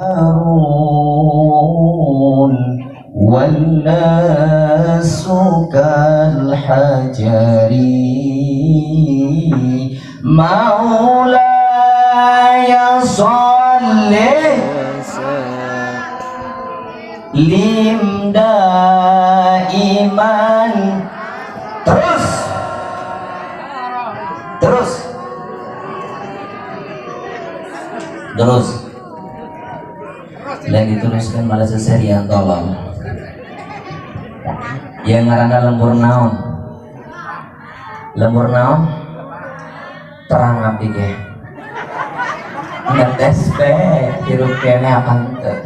هارون والناس كالحجر. مولاي صل lim daiman. Terus terus terus lagi teruskan malah seserian tolong yang ngarana lembur naon, lembur naon terang abdi ge ngetes be hirup kene akan teu.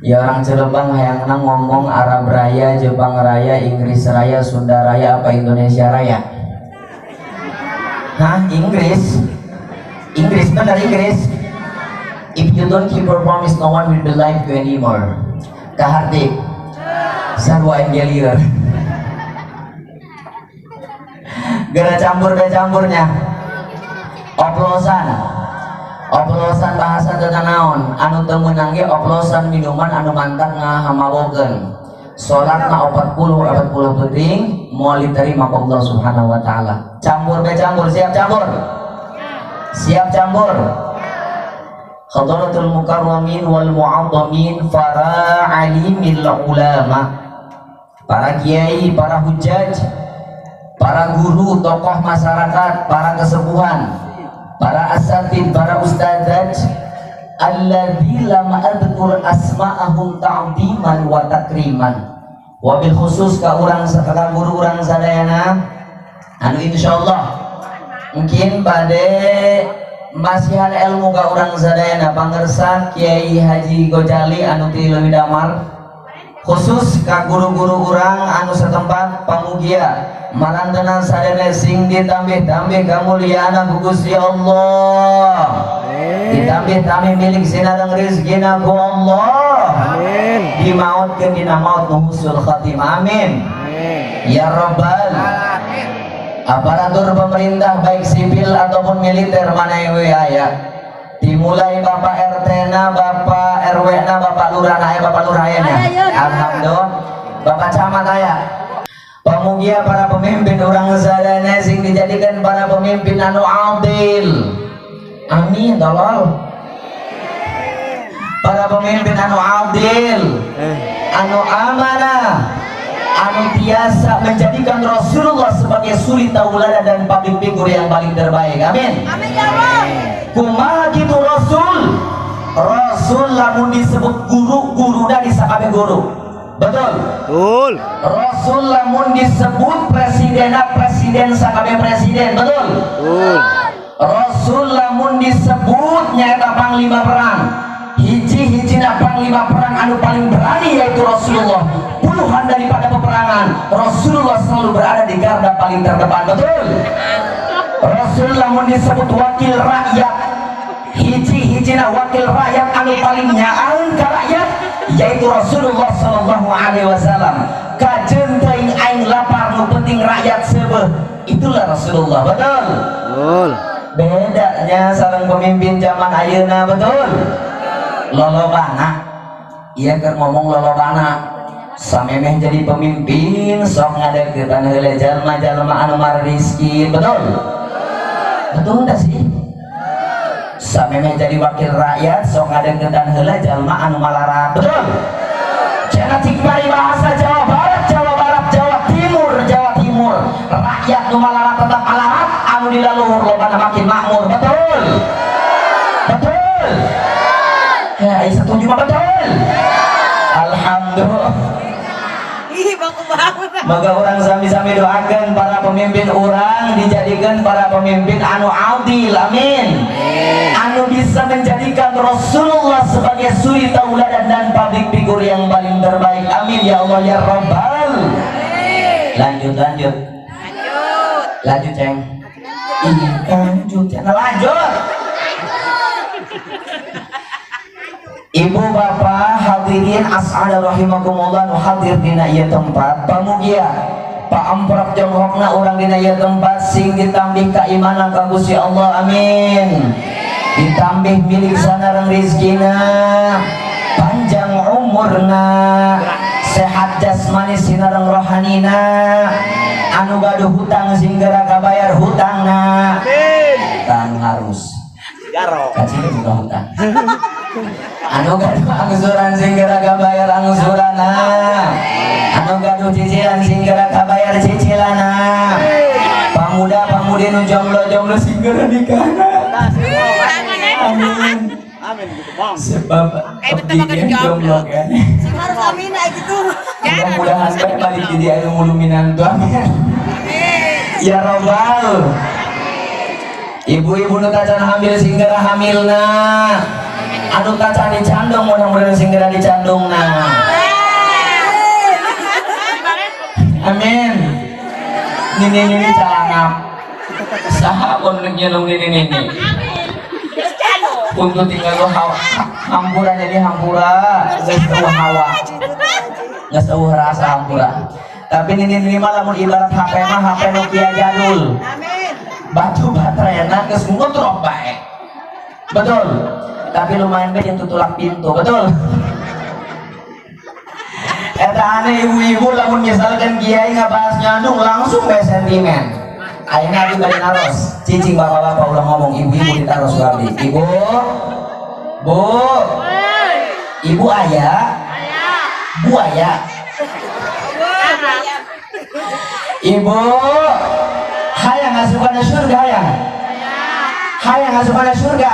Ya orang Cilebang hayangna ngomong Arab Raya, Jepang Raya, Inggris Raya, Sunda Raya, apa Indonesia Raya? Hah? Inggris? Inggris bener Inggris. If you don't keep your promise, no one will believe you anymore. Kaharti sarua engelieur. Gara campur be campurnya. Oplosan. Oplosan bahasa teu naon, anu teu meunang ge oplosan minuman anu mantak ngahamabokeun. Salatna 40 peuting moal diterima ku Allah Subhanahu wa taala. Campur be campur, siap campur. Siap campur. Hadratul mukarramin wal mu'azzamin para alimil ulama, para kiai, para hujaj, para guru, tokoh masyarakat, para kesepuhan, para asatid, para ustadzat, alladzi lam adhkur asma'ahum ta'ziman wa takriman. Wabil khusus ka urang ka guru urang sadayana anu insyaallah mungkin bade masihan ilmu ka urang sadayana pangersa Kiai Haji Gojali anu ti Leuwi Damar, khusus ka guru-guru urang anu setempat pamugia marantenan sadayana sing ditambih-tambih kamuliaan ku Gusti Allah, ditambih-tambih milik sinareng rezekina ku Allah, amin, dimautkeun dina maut nu husnul khatimah, amin ya rabbal alamin. Aparatur pemerintah baik sipil ataupun militer mana we aya, dimulai Bapak RT na, Bapak RW na, Bapak Lurah na, Bapak Lurah aya nya, alhamdulillah, Bapak Camat aya. Pamugia para pemimpin urang sadayana sing dijadikan para pemimpin anu adil, amin tolol. Para pemimpin anu adil, anu amanah, anu biasa menjadikan Rasulullah sebagai suri tauladan dan public figure yang paling terbaik, amin. Amin ya Allah. Kumaha kitu Rasul? Rasul lamun disebut guru, guruna disakabe guru, betul? Betul. Rasul lamun disebut presidenna presiden sakabe presiden, betul? Betul. Rasul lamun disebut nyaeta panglima perang, hiji-hijina panglima perang anu paling berani yaitu Rasulullah. Puluhan daripada peperangan Rasulullah selalu berada di garda paling terdepan, betul? Rasul lamun disebut wakil rakyat, hiji-hijina wakil rakyat anu paling nyaaeun ka rakyat yaitu Rasulullah sallallahu alaihi wasallam. Kajeun teuing aing lapar nu penting rakyat seubeuh, itulah Rasulullah, betul? Betul. Bedanya sareng pemimpin zaman ayeuna, betul? Lolobana, iya keur ngomong lolobana, samemeh jadi pemimpin sok ngadeukeutan heula jalma-jalma anu mariskin, betul? Betul enggak sih? Samemeh jadi wakil rakyat sok ngadeukeutan heula jalma anu malarat, betul? Cenah cik paribahasa Jawa Barat, Jawa Barat, Jawa Timur, Jawa Timur, rakyat nu malarat tetap malarat, anu di laluhur lobana makin makmur, betul? Betul? Ya, setuju mah betul. Alhamdulillah. Ih, bangku banget. Maka orang sami-sami doakan para pemimpin orang dijadikan para pemimpin anu adil, amin. Anu bisa menjadikan Rasulullah sebagai suri tauladan dan public figure yang paling terbaik, amin ya Allah ya Rabbal. Lanjut lanjut Lanjut. Lanjut ceng. Ih, lanjut ceng. Lanjut. Ibu bapak hadirin as'ada rahimakumullah nu hadir dina ieu tempat, pamugia paamprok jonghokna urang dina ieu tempat sing ditambih keimanan ka Gusti Allah, amin. Ditambih milik sanareng rizkina, panjang umurna, sehat jasmani sinareng rohanina, anu gaduh hutang sing geura kabayar hutangna. Hutang harus kacil juga hutang. Anu gaduh angsuran sing geura kabayar angsurana, anu gaduh cicilan sing geura kabayar cicilana, pamuda pamudi nu jomblo-jomblo sing geura nikahna. Amin. Amin gitu, Bang. Sebab Eh, betul bakal abdi jomblo. Jomblo kan. Sing harus amin aja gitu. Mudah-mudahan baik balik jadi anu mulu minantu, amin ya robbal. Ibu-ibu nu tacan hamil sing geura hamilna, anu tacan dicandung mudah-mudahan sing geura dicandungna, amin. Nini nini calangap saha pun nyelung nini nini untuk tinggal lu hampura, jadi hampura geus eueuh hawa, geus eueuh rasa hampura. Tapi nini nini mah lamun ibarat HP mah HP Nokia jadul. Amin. Batu bateraina geus ngedrop bae, betul, tapi lumayan bae yang tutulak pintu, betul. Eta aneh, ibu-ibu lamun misalkan kiai ngabahas nyandung langsung bae sentimen. Ayeuna abdi bade naros, cicing bapak-bapak, ulah ngomong, ibu-ibu ditaros ku abdi. Ibu, bu, ibu aya buaya. Ibu hayang asup kana surga? Hayang, hayang asup kana surga?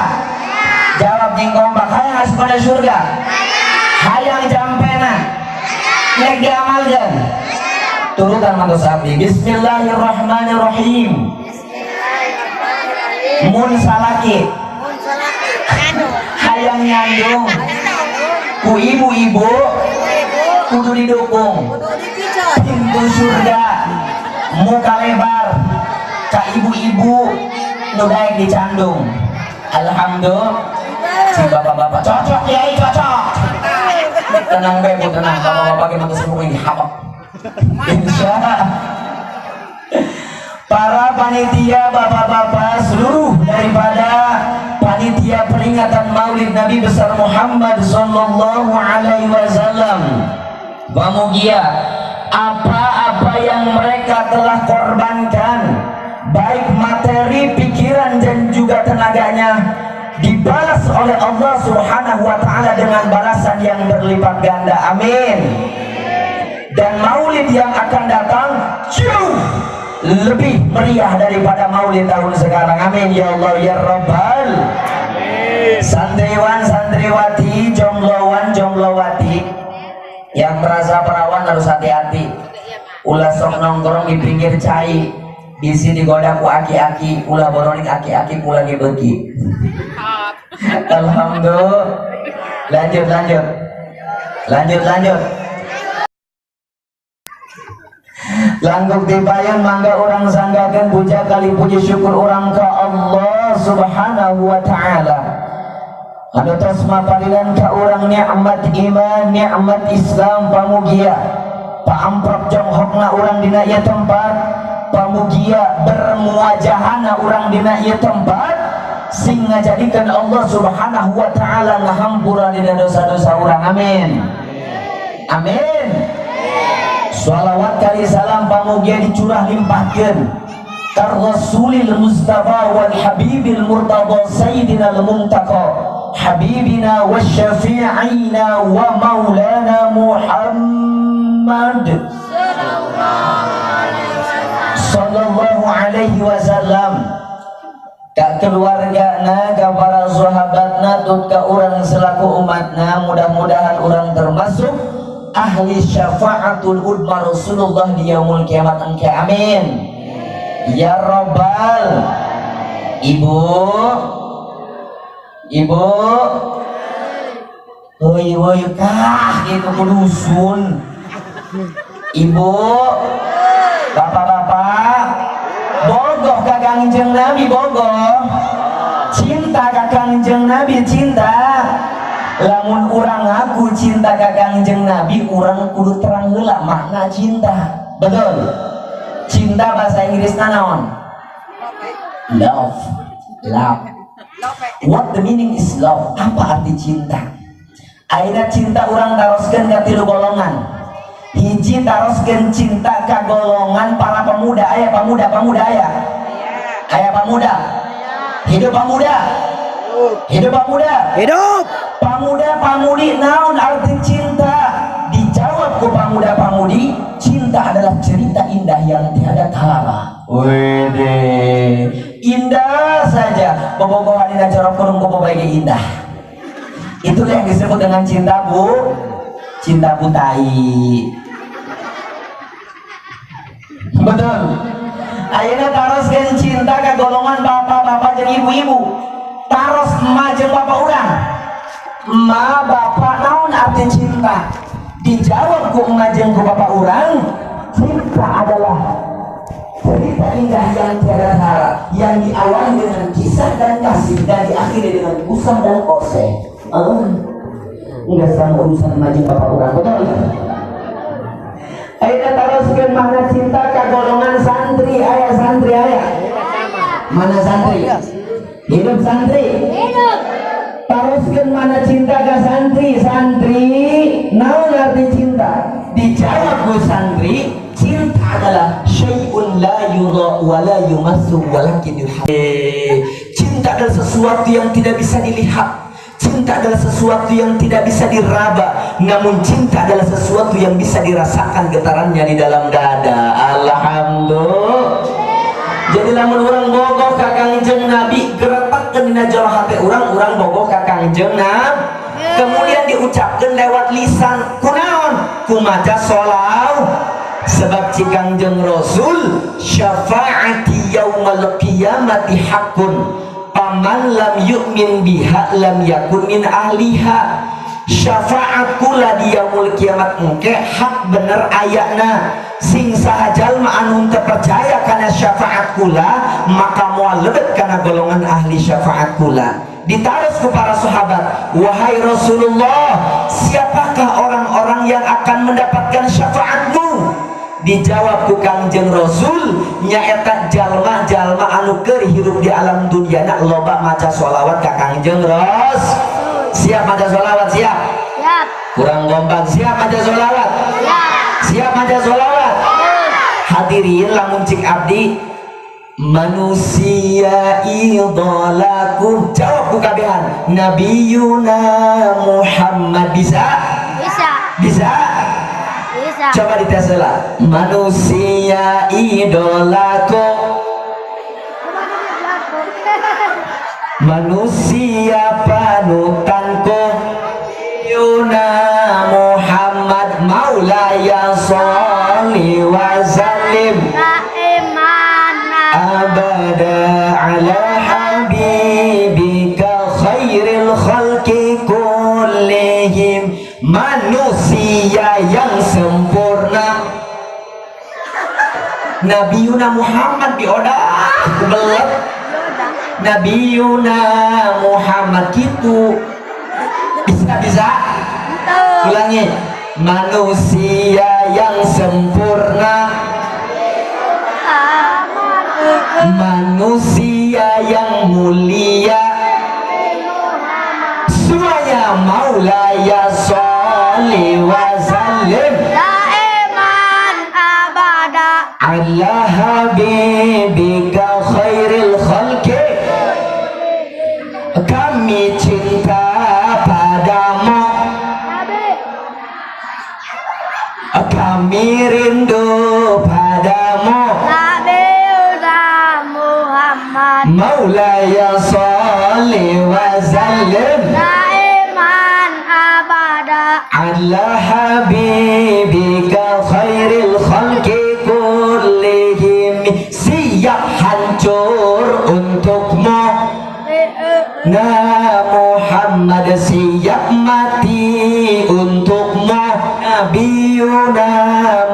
Jawab jeung kompak, hayang asup kana surga? Hayang. Jampena nek diamalkeun, turutan mantos abdi. Bismillahirrahmanirrahim. Mun salaki hayang nyandung, ku ibu-ibu kudu didukung. Pintu surga muka lebar ka ibu-ibu nu daek dicandung. Alhamdulillah. Si bapak-bapak cocok, kiai cocok. Tenang be, bu, tenang. Bapak-bapak gimana semua ini hapok insya. Para panitia, bapak-bapak, seluruh daripada panitia peringatan Maulid Nabi besar Muhammad Sallallahu Alaihi Wasallam, pamugia apa-apa yang mereka telah korbankan, baik materi, pikiran, dan juga tenaganya, dibalas oleh Allah Subhanahu wa Ta'ala dengan balasan yang berlipat ganda, amin. Dan maulid yang akan datang jauh lebih meriah daripada maulid tahun sekarang, amin ya Allah ya Rabbal. Santriwan santriwati, jomblowan jomblowati, yang merasa perawan harus hati-hati, ulah sok nongkrong di pinggir cai, di sini digoda ku aki-aki. Ulah boroning aki-aki ulah beuki. Alhamdulillah. Lanjut, lanjut, lanjut, lanjut. Langkung ti payun mangga urang sanggakeun puja kali puji syukur urang ka Allah Subhanahu wa Ta'ala anu tos maparinan ka urang nikmat iman, nikmat Islam. Pamugia paamprok jonghokna urang dina ieu tempat, pamugia bermuajahana urang dina ieu tempat sing ngajadikeun Allah Subhanahu wa Ta'ala ngahampura dina dosa-dosa urang, amin, amin. Shalawat kali salam pamugia dicurah limpahkeun ka Rasulil Mustafa wal Habibil Murtada Sayyidina al Muntaqa Habibina wa syafi'ina wa maulana Muhammad sallallahu alaihi wasallam, ka keluargana, ka para sahabatna, tut ka urang selaku umatna. Mudah-mudahan urang termasuk ahli syafaatul udma Rasulullah di yaumul kiamat engke, amin ya robbal. Ibu, ibu, woi woi, kah gitu kudusun. Ibu, bapak-bapak, bogoh ka Kangjeng Nabi? Bogoh, cinta ka Kangjeng Nabi? Cinta? Lamun urang ngaku cinta ka Kangjeng Nabi, urang kudu terang heula makna cinta, betul? Cinta bahasa Inggrisna naon? Love, love. What the meaning is love? Apa arti cinta? Ayeuna cinta urang taroskeun ka tilu golongan. Hiji, taroskeun cinta ka golongan para pemuda. Aya pemuda? Pemuda aya? Aya pemuda? Hidup pemuda! Hidup pemuda! Hidup. Pemuda pamudi, naon arti cinta? Dijawab ku pemuda pamudi, cinta adalah cerita indah yang tiada tara. Wede, indah saja. Bobogohan dina corok kurung ku bagai indah. Itulah yang disebut dengan cinta, bu. Cinta butai. Betul. Ayeuna taroskeun cinta ke golongan bapak-bapak jeung ibu-ibu. Taros emak jeung bapak urang. Emak, bapak, naon arti cinta? Dijawab ku emak jeung ku bapak urang, cinta adalah cerita indah yang tiada tara, yang diawali dengan kisah dan kasih dan diakhiri dengan kusah dan kose. Enggak sama urusan emak jeung bapak urang, betul? Ayeuna taroskeun makna cinta ka golongan santri. Aya santri? Aya? Mana santri? Hidup santri! Hidup. Taroskeun makna cinta ka santri. Santri, naon arti cinta? Dijawab ku santri, cinta adalah syai'un la yura wa la yumassu walakin yuhab. Cinta adalah sesuatu yang tidak bisa dilihat. Cinta adalah sesuatu yang tidak bisa diraba, namun cinta adalah sesuatu yang bisa dirasakan getarannya di dalam dada. Alhamdulillah. Jadi lamun urang bogoh ka Kangjeng Nabi, geretakkeun dina jero hate urang, urang bogoh ka Kangjeng Nabi. Kemudian diucapkan lewat lisan, kunaon? Ku maca sholawat. Sebab cik Kangjeng Rasul, syafaati yaumal qiyamati haqqun, faman lam yu'min biha lam yakun min ahliha. Syafaat kula di yaumul kiamat engke hak bener ayana. Sing saha jalma anu teu percaya kana syafaat kula, maka moal lebet kana golongan ahli syafaat kula. Ditaros ku para sahabat, "Wahai Rasulullah, siapakah orang-orang yang akan mendapatkan syafaatmu?" Dijawab ku Kangjeng Rasul, nyaeta jalma-jalma anu keur hirup di alam dunia nak loba maca sholawat ka Kangjeng Ros. Siap maca sholawat? Siap? Siap. Kurang gombang. Siap maca sholawat? Siap. Siap maca sholawat? Hadirin, lamun cik abdi, "Manusia idolaku," jawab ku kabehan, "Nabiyuna Muhammad." Bisa? Bisa. Bisa? Bisa. Coba dites lah. Manusia idolaku, manusia panutanku, Yuna Muhammad, Maulaya sholli wa sallim Daimana. Abada ala habibika khairil khalqi kullihim. Manusia yang sempurna Nabiuna Muhammad. Biodah belet Nabiuna Muhammad gitu. Bisa? Bisa? Ulangi. Manusia yang sempurna, manusia yang mulia, semuanya, Maulaya sholli wa sallim Daiman abada. Ala habibika khairil khalqi. Kami cinta padamu, kami rindu padamu, Nabiuna Muhammad. Maulaya sholli wa sallim Daiman abada. Ala habibika khairil khalqi kullihim. Siap hancur untukmu. Nah, Muhammad, siap mati untukmu. Nabiuna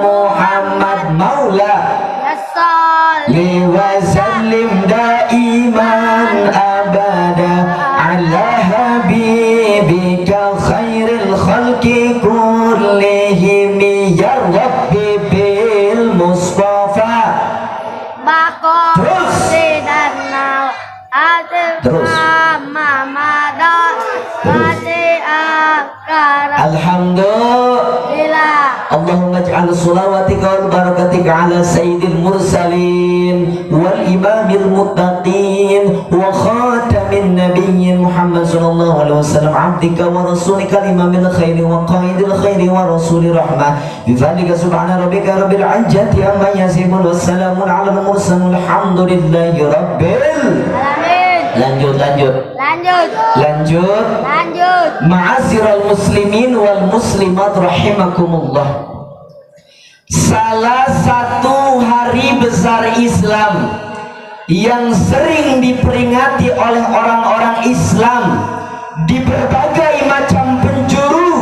Muhammad, Maula Ya sholli wa sallim daiman abada ala habibika khairil khalqi kullihim. Ya Rabbi bil Mustafa. Bako Terus. Sidana. Ate. Terus. Mamado Terus. Alhamdulillah. Alhamdulillah. Allahumma ij'al shalawatika wal barakatika ala sayyidil mursalin wal imamil muttaqin wa khatamin nabiyyin Muhammad sallallahu alaihi wasallam abdika wa rasulika imamil khairi wa qaidil khairi wa rasuli rahmah bifadlika. Subhana rabbika rabbil izzati amma yasifun, wassalamun ala al mursalin, alhamdulillahi rabbil Alamin. Lanjut, lanjut. Lanjut. Lanjut. Lanjut. Ma'asyiral muslimin wal muslimat rahimakumullah. Salah satu hari besar Islam yang sering diperingati oleh orang-orang Islam di berbagai macam penjuru,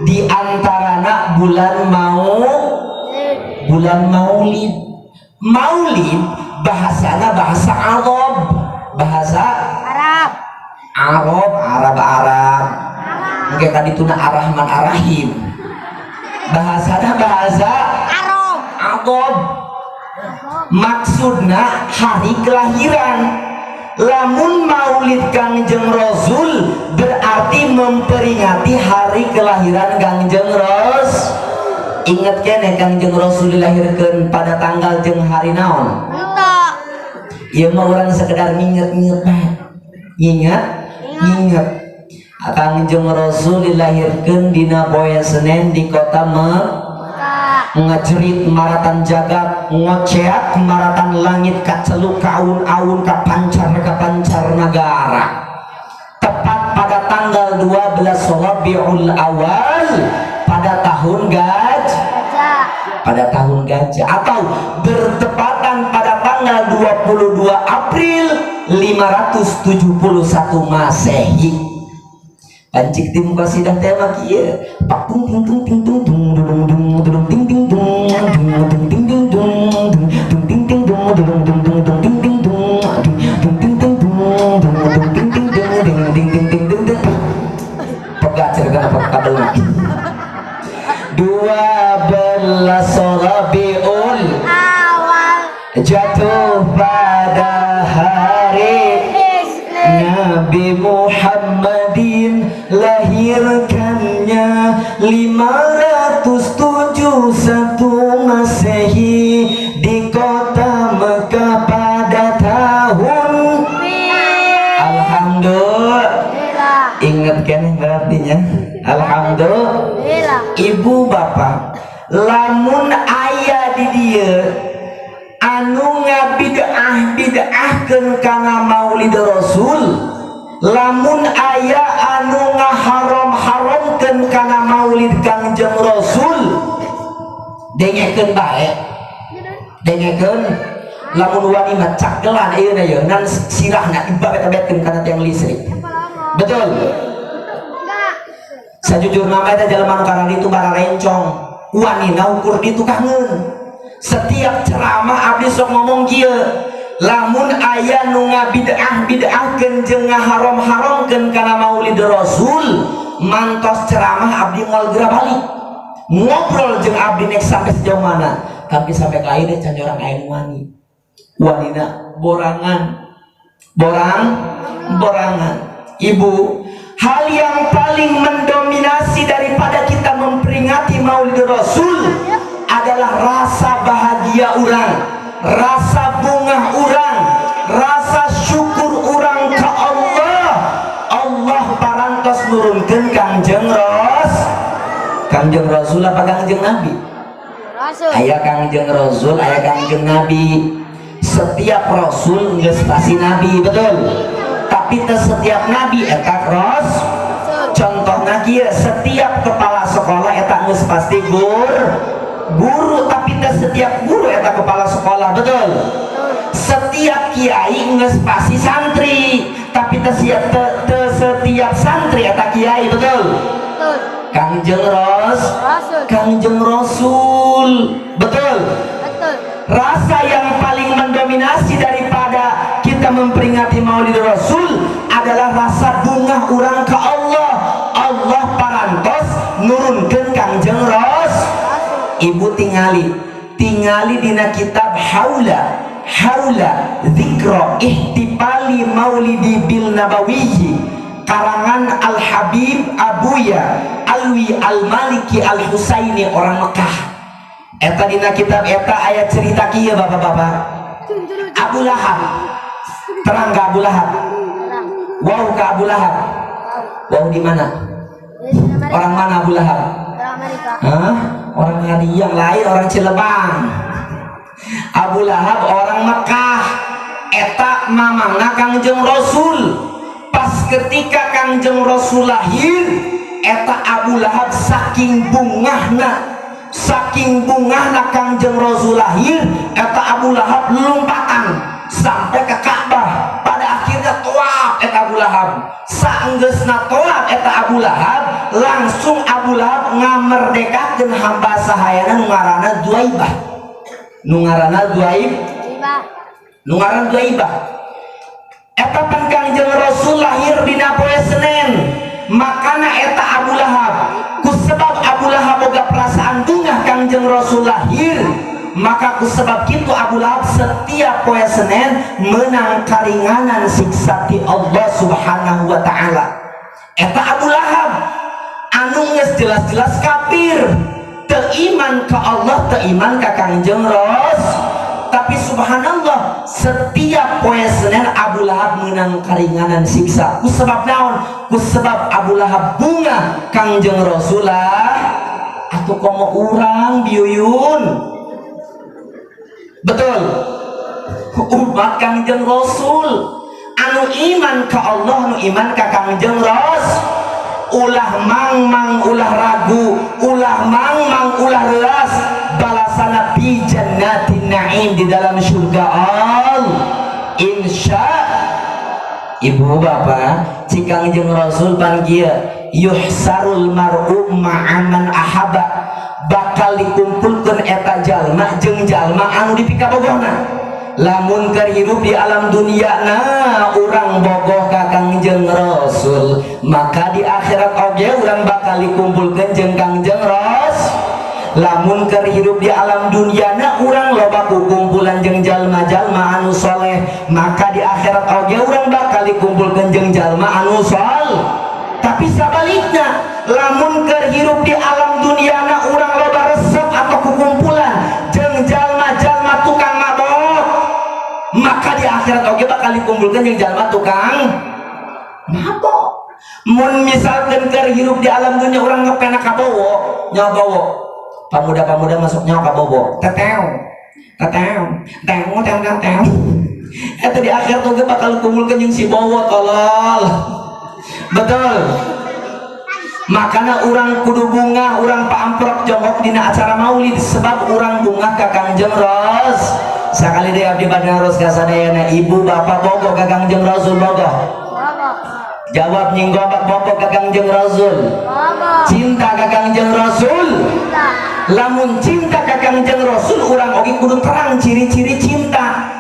di antarana bulan mau bulan Maulid. Maulid bahasanya bahasa Arab, bahasa Arab. Arab, Arab, Arab. Mungkin tadi tuna Arrahman Arrahim. Bahasanya bahasa Arab. Arab. Maksudnya hari kelahiran. Lamun Maulid Kangjeng Rasul berarti memperingati hari kelahiran Kangjeng Ros. Ingat keneh, Kangjeng Rasul dilahirkan pada tanggal jeung hari naon? Entok. Ieu mah urang sekedar nginget-nginget bae. Nginget, nginget. Kangjeng Rasul dilahirkan dina poe Senin di kota Mekah. Ngajerit maratan jagat, ngoceak maratan langit, kaceluk kaun-aun, kapancar kapancar negara, tepat pada tanggal 12 Rabiul Awal pada tahun gajah, Gajah. Pada tahun gajah atau bertepatan pada tanggal 22 April 571 Masehi. Pancik tim qasidah teh mah kieu, pak tung ting tung ting tung dung dung dung dung ting ting dung dung dung ting ting dung dung dung ting ting dung dung dung dung dung ting ting dung dung dung ting ting dung dung dung ting ting dung ding ding ding ding ding ding. Pegat cerita apa kabel. 12 Rabiul Awal. Jatuh pada hari Isnin. Nabi Muhammadin lahirkannya 571 Masehi di kota Mekah pada tahun Fil. Alhamdulillah. Lillah. Ingat kan berartinya Alhamdulillah. Lillah. Ibu bapak, lamun aya di dieu anu ngabid'ah bid'ahkeun kana Maulid Rasul, lamun aya anu ngaharam-haramkeun kana Maulid Kangjeng Rasul, dengekeun bae, dengekeun. Lamun wani mah cakelan ayeuna ye ngan sirahna dibabet-abetkeun kana tiang listrik, betul? Enggak. Sajujurna mah eta jelema nu kararitu bararencong, wanina ukur ditukangeun. Setiap ceramah abdi sok ngomong kieu, lamun aya nu ngabid'ah bid'ahkeun jeung ngaharam-haramkeun kana Maulid Rasul, mantos ceramah abdi moal geura balik. Ngobrol jeung abdi nek sampai sejauh mana, tapi sampai ka ayeuna can orang aya nu wani. Wanina borangan, borang borangan. Ibu, hal yang paling mendominasi daripada kita memperingati Maulid Rasul adalah rasa bahagia orang, rasa bungah orang, rasa syukur orang ke Allah. Allah parantos nurunkeun Kangjeng Ros, Kangjeng Rasul apa Kangjeng Nabi? Rasul. Aya Kangjeng Rasul, aya Kangjeng Nabi. Setiap Rasul geus pasti Nabi, betul? Tapi teu setiap Nabi eta Ros. Contohnya kieu, setiap kepala sekolah eta geus pasti guru, tapi teu setiap guru eta kepala sekolah, betul? Setiap kiai geus pasti santri, tapi teu setiap santri eta kiai, betul? Betul. Kangjeng Ros, Rasul. Kangjeng Rasul, betul? Betul. Rasa yang paling mendominasi daripada kita memperingati Maulid Rasul adalah rasa bungah orang ke Allah. Allah parantos nurunkeun Kangjeng Ros. Ibu tingali, tingali dina kitab Haula Haula Dzikra Ihtifal. Ihtifali Maulidi Bil Nabawiyyi karangan Al Habib Abuya Alwi Al Maliki Al Husaini, orang Mekah. Eta dina kitab eta aya cerita kieu, bapak-bapak. Abu Lahab, terang ke Abu Lahab? Wow, ke Abu Lahab? Wow, di mana? Orang mana Abu Lahab? Orang Amerika. Hah? Orang yang lain, orang Cilebang. Abu Lahab orang Mekah. Eta mamangna Kangjeng Rasul. Pas ketika Kangjeng Rasul lahir, eta Abu Lahab saking bungahna Kangjeng Rasul lahir, eta Abu Lahab lompatan sampai ke Ka'bah. Pada akhirnya toab eta Abu Lahab. Saenggeusna toab eta Abu Lahab, langsung Abu Lahab ngamerdekakeun hamba sahayana nu ngaranna Duaibah, nu ngaranna Duaib. Riba. Nu ngaranna Duaibah. Eta pan Kangjeng Rasul lahir dina poe Senin, makana eta Abu Lahab, ku sebab Abu Lahab boga perasaan bungah Kangjeng Rasul lahir, maka ku sebab kitu Abu Lahab setiap poe Senin menang karinganan siksa ti Allah Subhanahu wa Ta'ala. Eta Abu Lahab anu geus jelas-jelas kafir, teu iman ka Allah, teu iman ka Kangjeng Ros, tapi subhanallah, setiap poe Senin Abu Lahab menang karinganan siksa. Ku sebab naon? Ku sebab Abu Lahab bungah Kangjeng Rasulullah. Atau komo urang biuyun, betul, umat Kangjeng Rasul anu iman ka Allah, anu iman ka Kangjeng Ros, ulah mang-mang, ulah ragu, ulah mang-mang, ulah relas, balasana fi jannatin na'im, di dalam surga Allah, insya. Ibu bapak, cik Kangjeng Rasul pan kieu, yuhsarul mar'u ma'aman ahaba, bakal dikumpulkan eta jalma jeung jalma anu dipikabogohna. Lamun keur hirup di alam dunia na urang bogoh ka Kangjeng Rasul, maka di akhirat oge urang bakal dikumpulkan jeung Kangjeng Ros. Lamun keur hirup di alam dunia na urang loba kukumpulan jeung jalma-jalma anu soleh, maka di akhirat oge urang bakal dikumpulkan jeung jalma anu sol. Tapi sabalikna, lamun keur hirup di alam dunia na urang loba resep atau kukumpulan jeung jalma-jalma tukang mabok, maka di akhirat oge bakal dikumpulkan jeung jalma tukang mabok. Mun misalkan keur hirup di alam dunia urang ngepena ka bowo, nyawa bowo, pamuda-pamuda masuk nyawa ka bowo, teteo teteo teo teo teo teo, eta di akhirat oge bakal dikumpulkan jeung si bowo tolol. Betul? Makanya urang kudu bungah, urang paamprok jongkok dina acara maulid, sebab urang bungah ka Kangjeng Ros. Sakali deui abdi bade naros ka sadayana, ibu bapak bogoh ka Kangjeng Rasul? Bogoh? Bogoh. Jawab nying gobak, bogoh ka Kangjeng Rasul? Bogoh. Cinta ka Kangjeng Rasul? Cinta. Lamun cinta ka Kangjeng Rasul, urang oge kudu terang ciri-ciri cinta,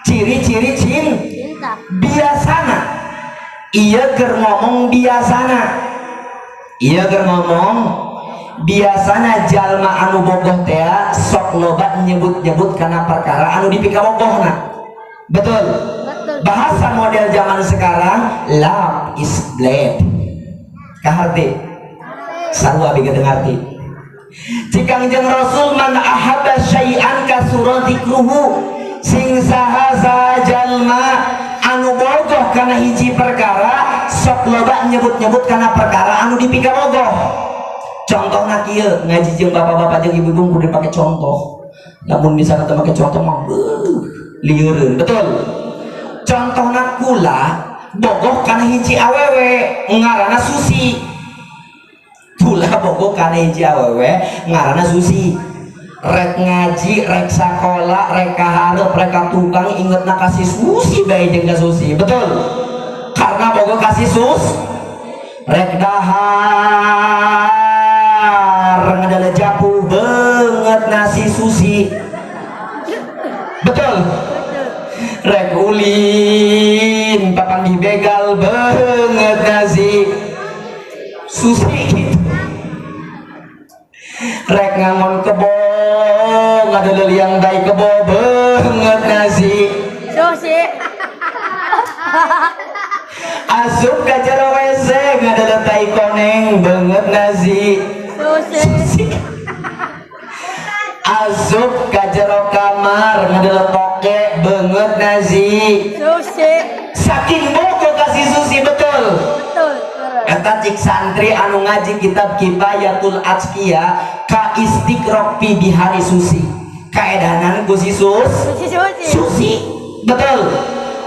ciri-ciri cinta. Cinta. Biasana iya keur ngomong, biasana iya keur ngomong, biasana jalma anu bogoh teh sok loba nyebut-nyebut karena perkara anu dipikabogohna. Betul? Betul. Bahasa model zaman sekarang, love is blind. Kaharti sarua abi teu ngarti. Cik Kangjeng Rasul, man ahabba syai'an kasura dzikruhu, sing saha jalma anu bogoh kana hiji perkara sok loba nyebut-nyebut kana perkara anu dipikabogoh. Contohna kieu, ngaji jeung bapak-bapak jeung ibu-ibu kudu dipake contoh. Lamun misalnya teu make contoh mah beuh lieureun. Betul? Contohna kula bogoh kana hiji awewe ngaranna Susi. Kula bogoh kana hiji awewe ngaranna Susi. Rek ngaji, rek sakola, rek kaharep, rek ka tukang, ingetna ka si Susi bae jeung ka Susi. Betul? Karena bogoh ka si Sus. Rek dahar ngadala japu banget nasi Susi. Betul? Rek ulin papanggih begal banget nasi Susi gitu. Rek ngangon kebo ngadala liang dai kebo banget nasi Susi. Asup ka jero WC ngadeuleu tai koneng, beungeut nazi Susi. Susi. Asup ka jero kamar ngadeuleu toke, beungeut nazi Susi. Saking bogoh ka si Susi, betul? Betul. Eta cik santri anu ngaji kitab Kifayatul Adzkiya ka istiqroq fi bihari susi, kaedanan ku si sus Susi susi. Susi, betul.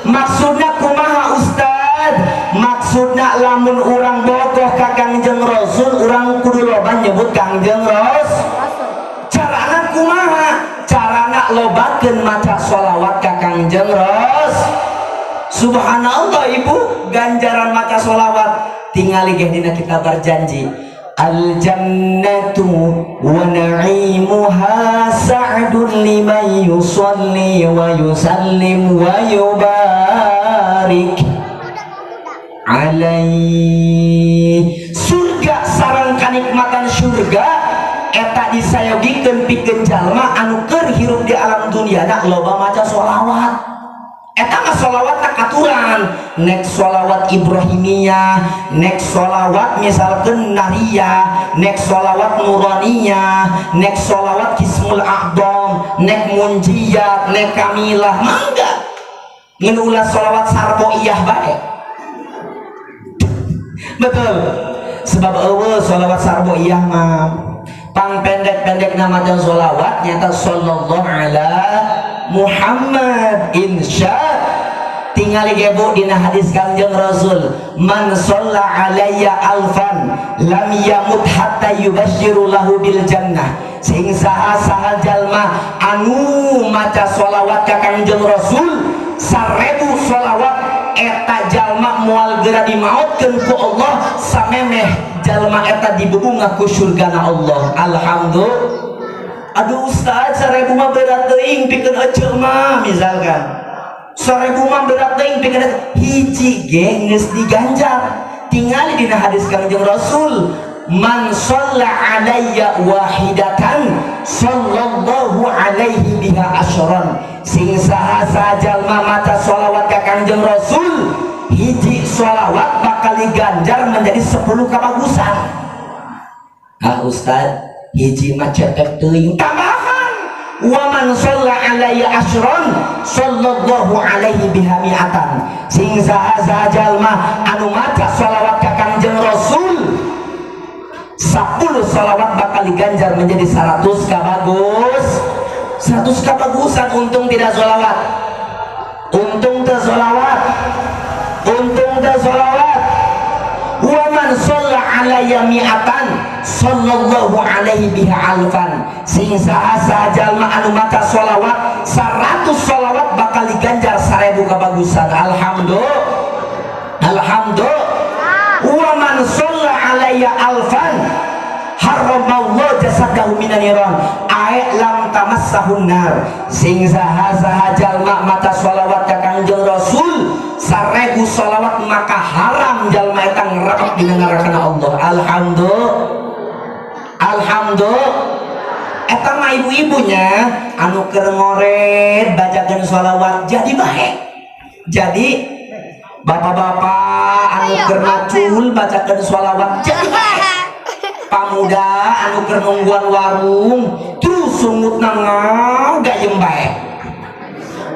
Maksudna kumaha, Ustad? Maksudna lamun urang bogoh ka Kangjeng Rasul, urang kudu loba nyebut Kangjeng Ros Rasul. Carana kumaha? Carana lobakeun maca sholawat ka Kangjeng Ros. Subhanallah, ibu, ganjaran maca sholawat tingali ge dina kitab berjanji, al jannatu wa na'imuha sa'dun liman yusalli wa yusallim wa yubarik alaih. Surga sareng kanikmatan surga eta disayogikeun pikeun jalma anu keur hirup di alam dunia loba maca sholawat. Eta mah sholawat tak aturan, nek sholawat Ibrahimiyah, nek sholawat misalkan nariyah, nek sholawat nuraniyah, nek sholawat kismul a'dham, nek munjiyat, nek kamilah, mangga. Ngan ulah sholawat sarboiyah bae, betul? Sebab euweuh sholawat sarboiyah mah. Pang pendek-pendek nama dan sholawat nyata sallallahu ala Muhammad. Insya tingali ge, Bu, dina hadis Kangjeng Rasul, man sholla alayya alfan lam yamut hatta yubasyiru lahu bil jannah. Sing saha saha jalma anu maca sholawat ka Kangjeng Rasul 1000 sholawat, eta jalma moal geura dimautkeun ku Allah samemeh jalma eta dibebungah ku surgana Allah. Alhamdulillah. Aduh Ustaz, 1000 mah berat teuing pikeun eceu mah. Misalkan 1000 mah berat teuing pikeun eceu, hiji ge geus diganjar. Tingali dina hadis Kangjeng Rasul, man shalla alayya wahidatan sallallahu alaihi biha asyran. Sing saha saha jalma maca sholawat ka Kangjeng Rasul hiji sholawat bakal diganjar menjadi 10 kebagusan. Ah Ustaz, hiji mah cetek teuing. Tambahan, wa man shalla alayya asyran sallallahu alaihi biha mi'atan. Sing saha saha jalma anu maca sholawat ka Kangjeng Rasul 10 sholawat bakal diganjar menjadi 100 kabagus, 100 kabagusan. Untung tidak sholawat, untung teu sholawat, untung teu sholawat. Wa man shalla alayya mi'atan sallallahu alaihi biha alfan. Sing saha saha jalma anu maca sholawat 100 sholawat bakal diganjar 1000 kebagusan. Alhamdulillah, alhamdulillah. Wa man shalla alayya alfan haramallahu jasadahu minan niran ay lam tamassahun nar. Sing saha saha jalma maca sholawat ka Kangjeng Rasul 1000 sholawat, maka haram jalma eta ngerekep dina nerakana Allah. Alhamdulillah, alhamdulillah. Eta mah ibu-ibunya anu keur ngoret bacakeun sholawat jadi baik. Jadi bapak-bapak anu keur macul bacakeun sholawat jadi baik. Pamuda anu keur nungguan warung terus sungutna ngagayem bae,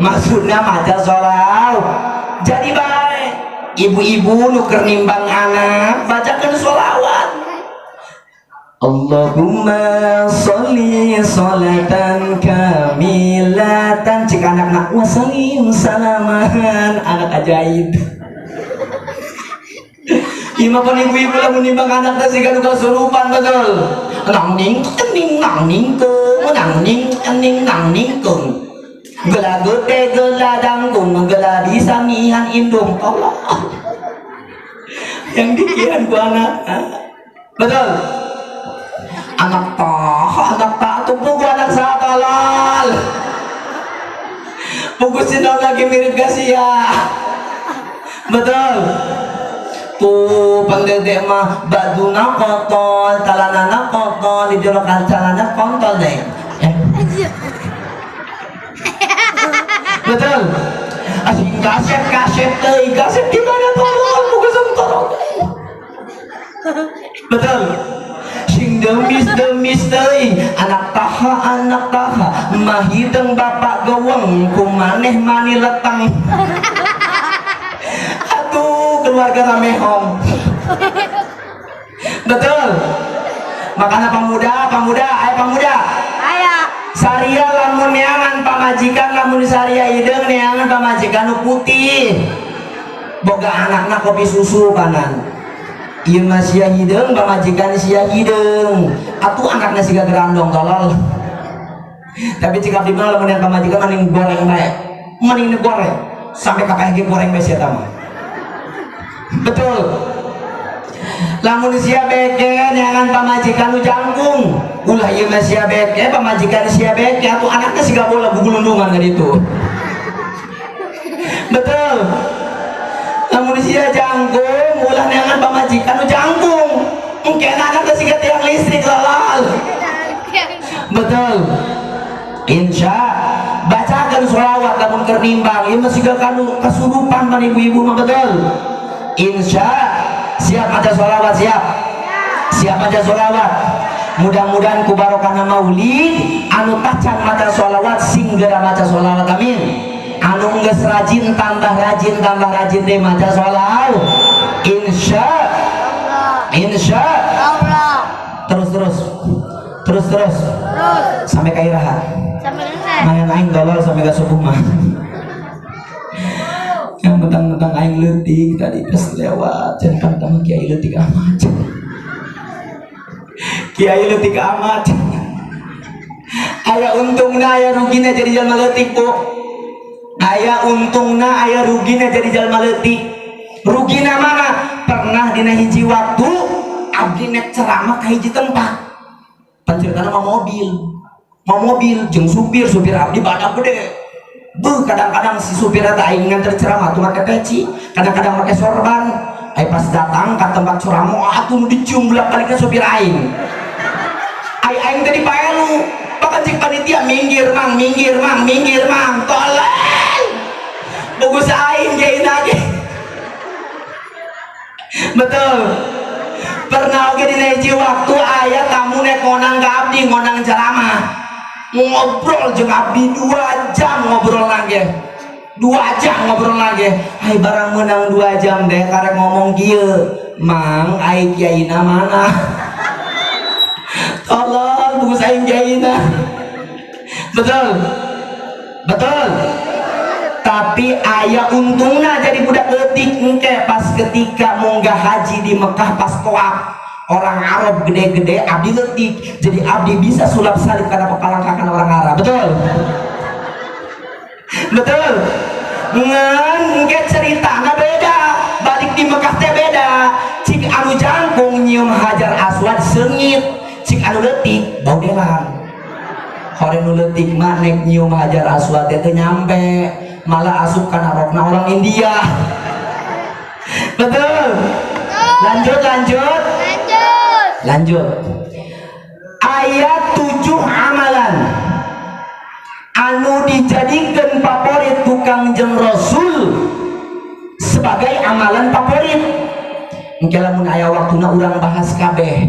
maksudna maca sholawat jadi baik. Ibu-ibu nu keur nimbang anak bacakeun sholawat, Allahumma sholli sholatan kamilatan, cik anak-anak wasallim salaman, anak ajaib. Ima pan ibu-ibu lamun nimbang anak teh siga nu kasurupan, betul? Nang ning ning nang ning keung, nang ning ning nang ning keung, gela gede gela danggung gela disamihan indung. Allah yang dikiran ku anak, betul? Anak tah, anak tak tuh anak saha tolol. Pugu sindang lagi mirip gak ya, betul? Tuh pendedek mah baduna kontol, talanana kontol, di jero calana kontol deh. Eh. Betul. Sing kasep kasep teuing, kasep di mana tolong bukan tolong. Betul. Sing demis demis teuing, anak taha anak taha, mahideng bapak geweng ku maneh mani leteng. Atuh keluarga ramehong. Betul. Makanya pemuda, pemuda, ayo pemuda. Aya. Saria lamun neangan pamajikan, lamun saria hideung neangan pamajikan nu putih. Boga anakna kopi susu kanan. Ieu mah sia hideung, pamajikan sia hideung. Atuh anakna siga gerandong tolol. Tapi cik abdi mah lamun yang pamajikan mending goreng bae. Mending goreng sampai ka ge goreng bae sia mah. Betul. Lamun sia beke neangan pamajikan nu jangkung, ulah ieu mah sia beke pamajikan sia beke, atuh anakna siga bola gugulundungan kan itu. Betul. Lamun sia jangkung, ulah neangan pamajikan nu jangkung, engke anakna siga tiang listrik lalal. Betul. Insya bacakan sholawat lamun keur nimbang, ieu mah siga kanu kasurupan pan ibu-ibu mah. Betul. Insya siap maca sholawat, siap siap maca sholawat. Mudah-mudahan ku barokahna maulid, anu tacan maca sholawat sing geura maca sholawat, amin. Anu geus rajin tambah rajin, tambah rajin deh maca sholawat, insya Allah. Insya Allah. Terus terus terus terus. Terus. Sampai ka iraha? Sampai selesai. Main aing tolol sampai ke subuh mah. Yang mentang-mentang aing leutik tadi pas lewat jangan kan kiai leutik amat, kiai leutik amat. Aya untungna aya rugina jadi jalma leutik, Bu. Aya untungna aya rugina jadi jalma leutik. Rugina mana? Pernah dina hiji waktu abdi nek ceramah ka hiji tempat, penceritana mau mobil, mau mobil jeung supir, supir abdi badak gede. Beuh, kadang-kadang si supir eta aing nganter ceramah tuh make peci, kadang-kadang make sorban. Ai pas datang ke tempat ceramah atuh nu dicium bolak-baliknya supir aing. Ai aing teh dipaelu, bahkan cik panitia, "Minggir mang, minggir mang, minggir mang." Toleng. Bagus aing geuna lagi. Betul. Pernah oge dina hiji waktu aya tamu nek ngonang ka abdi, ngonang ceramah, ngobrol jeung abdi 2 jam, ngobrol lagi 2 jam, ngobrol lagi. Hai barang menang 2 jam deh karek ngomong kieu, "Mang, ai kiaina mana?" Tolong, bagus aing kiaina. Betul betul. Tapi aya untungna jadi budak leutik. Engke pas ketika munggah haji di Mekah, pas toaf, orang Arab gede-gede, abdi leutik, jadi abdi bisa sulap salib karena pepalangkakan orang Arab. Betul betul. Ngan engke ceritana beda, balik di Mekah teh beda. Cik anu jangkung nyium hajar aswad seungit, cik anu leutik bau delang. Hore nu leutik mah nek nyium hajar aswad teh nyampe, malah asup kana rokna orang India. Betul. Lanjut lanjut. Lanjut. Lanjut. Ayat 7 amalan anu dijadikan favorit ku Kangjeng Rasul sebagai amalan favorit. Engke lamun aya waktuna urang bahas kabeh,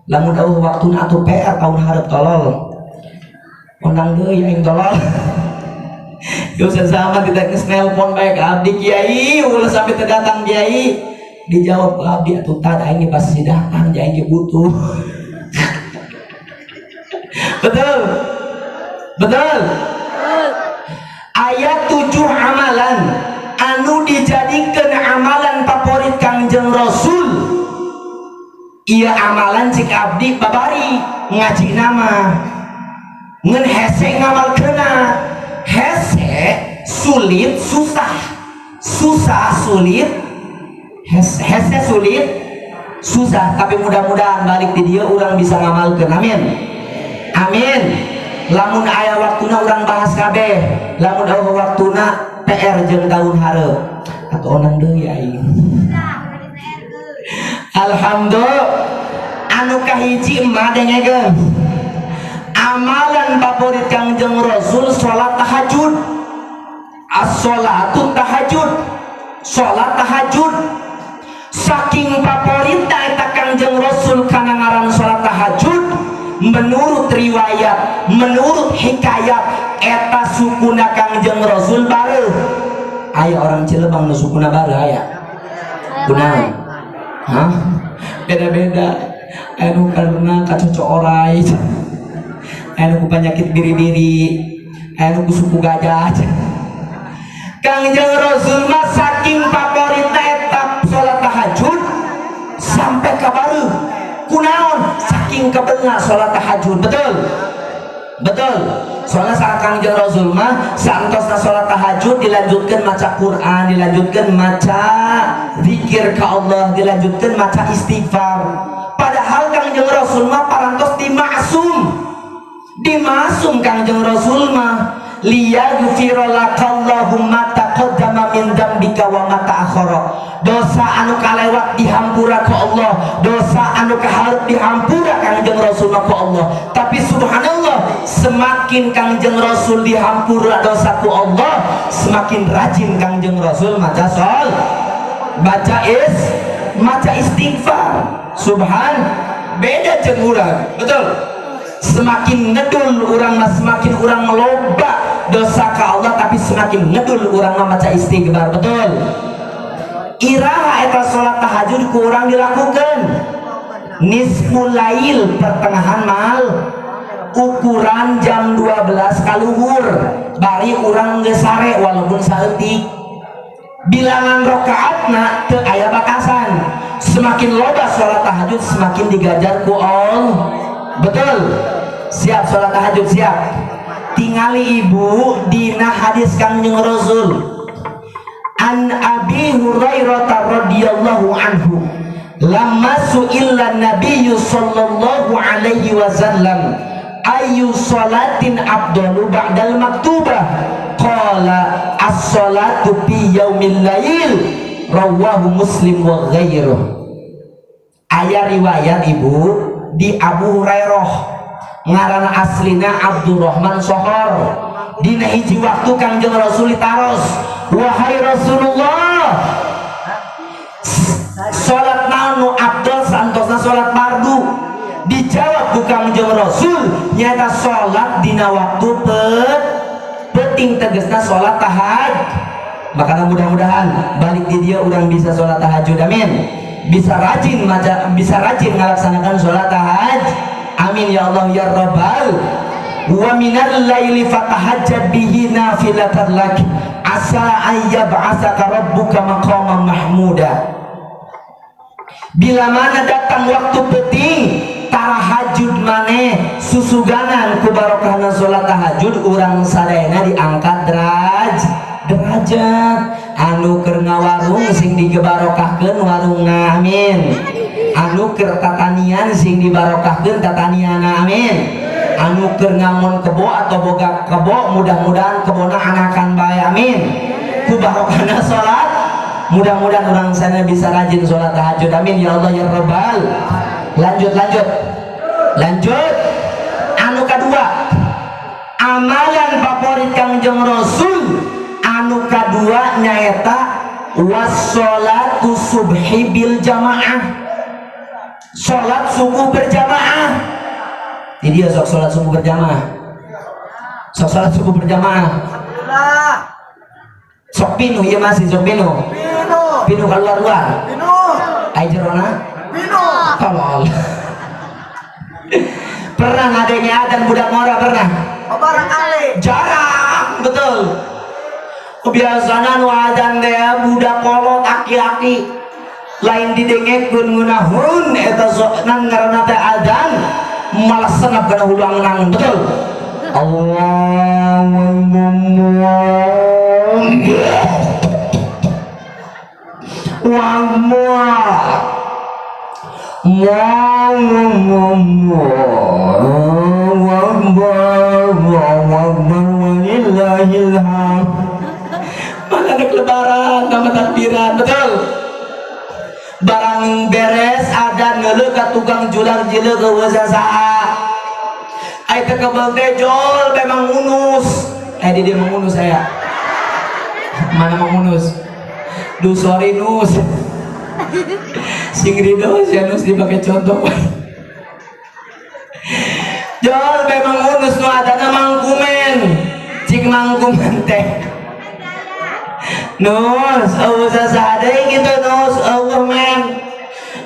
lamun euweuh waktuna atuh PR tahun hareup. Tolol, ondang deui aing tolol. Yo sesama tidak geus nelpon bae ka abdi, "Kiai, ulah sampai teu datang, Kiai." Dijawab ku abdi, "Atuh tad aing ge pasti datang, aing ge butuh." Betul betul. Ayat 7 amalan anu dijadikan amalan favorit Kangjeng Rasul. Iya, amalan cik abdi babari ngaji nama ngen hese ngamalkeuna. Hese sulit, susah, susah sulit, hese, hese sulit susah. Tapi mudah-mudahan balik di dia orang bisa ngamalkeun, amin amin. Lamun aya waktuna urang bahas kabeh, lamun euweuh waktuna PR jeung tahun hareup atau onang deui aing. Alhamdulillah. Anu kahiji mah dengekeun, amalan favorit Kangjeng Rasul salat tahajud. As-sholatu tahajud, sholat tahajud. Saking favoritna eta Kangjeng Rasul kana ngaran sholat tahajud, menurut riwayat, menurut hikayat, eta sukuna Kangjeng Rasul bareuh. Aya orang Cilebang nu sukuna bareuh aya? Kunaon? Hah? Beda-beda. Aya nu karena kacoco orai, aya nu ku penyakit biri-biri, aya nu ku suku gajah. Kangjeng Rasul mah saking favoritna eta salat tahajud sampai ka bareuh. Kunaon? Saking kabenga salat tahajud. Betul? Betul. Soalnya saat Kangjeng Rasul mah saantosna salat tahajud dilanjutkan maca Quran, dilanjutkan maca zikir ka Allah, dilanjutkan maca istighfar. Padahal Kangjeng Rasul mah parantos dimaksum. Dimasum Kangjeng Rasul mah, liyaghfira lakallahu ma taqaddama min dzambika wa ma ta'akhkhara. Dosa anu kalewat dihampura ku Allah, dosa anu kaharep dihampura Kangjeng Rasul mah ku Allah. Tapi subhanallah, semakin Kangjeng Rasul dihampura dosa ku Allah, semakin rajin Kangjeng Rasul maca sol, baca is, maca istighfar. Subhan, beda jeung urang, betul? Semakin ngedul urang mah, semakin urang loba dosa ka Allah, tapi semakin ngedul urang mah maca istighfar, betul? Iraha eta salat tahajud ku urang dilakukan? Nisful lail, pertengahan mal, ukuran jam 12 kaluhur bari urang geus sare walaupun saeutik. Bilangan rakaatna teu aya batasan. Semakin loba salat tahajud semakin digajar ku Allah, betul? Siap salat tahajud? Siap. Tingali ibu dina hadis Kangjeng Rasul, an Abi Hurairah radhiyallahu anhu, lamma su'ila Nabiyyu sallallahu alaihi wasallam ayu salatin afdalu ba'dal maktubah, qala as-salatu fi yaumil lail, rawahu Muslim wa ghairuh. Aya riwayat ibu di Abu Hurairah, ngaran aslina Abdurrahman Sohor. Dina hiji waktu Kangjeng Rasul ditaros, wahai Rasulullah, salat naon nu afdol santosna salat fardu? Dijawab ku Kangjeng Rasul, nyata salat dina waktu peuting, tegesna salat tahajud. Makanya mudah-mudahan balik di dia urang bisa salat tahajud, amin. Bisa rajin maca, bisa rajin ngalaksanakan salat tahajud, amin ya Allah ya Rabbal. Wa minal laili fatahajjad bihi nafilatan lak asa an yab'atsaka rabbuka maqaman mahmuda. Bila mana datang waktu penting tarahajud maneh susuganan ku barokahna salat tahajud urang sadayana diangkat derajat. Anu keur ngawarung sing digebarokahkeun warungna, amin. Anu keur tatanian sing dibarokahkeun tatanianna, amin. Anu keur ngangon kebo atau boga kebo, mudah-mudahan kebona anakan bae, amin. Ku barokahna salat, mudah-mudahan orang sana bisa rajin salat tahajud, amin ya Allah ya Rabbal. Lanjut, lanjut, lanjut. Anu kedua, amalan favorit Kangjeng Rasul anu kadua nyaeta wassolatu subhi bil jamaah, salat subuh berjamaah. Jadi dia sok salat subuh berjamaah, sok salat subuh berjamaah. Alhamdulillah. Sok pinuh ya, masih sok pinuh. Pinu. Pinuh keluar luar. Pinu. Ayo jerona. Pinu. Tolol. Pernah ngadenge adan budak ngora pernah? Oh, barangkali. Jarang, betul. Kebiasaan nu adan teh budak kolot aki-aki lain didengekeun ngeunahun eta sok nan ngaranna teh adan malah senap kana hulu angen-angen, betul? Allahu Akbar. Allahu Akbar, Allahu Akbar, walillahil hamd. Mana ada lebaran nama takbiran, betul? Barang beres ada ngeuleuh ka tukang julang jileuk ke saha. Ai teh kebel teh jol memang ngunus. Di dia mengunus saya. Mana Mang Unus? Duh, sorry Nus, sing ridho ya Nus, dipakai contoh. Jol memang Unus nu adana Mangkumen. Cik Mangkumen teh, Nus, euweuh saha deui gitu Nus, euweuh men.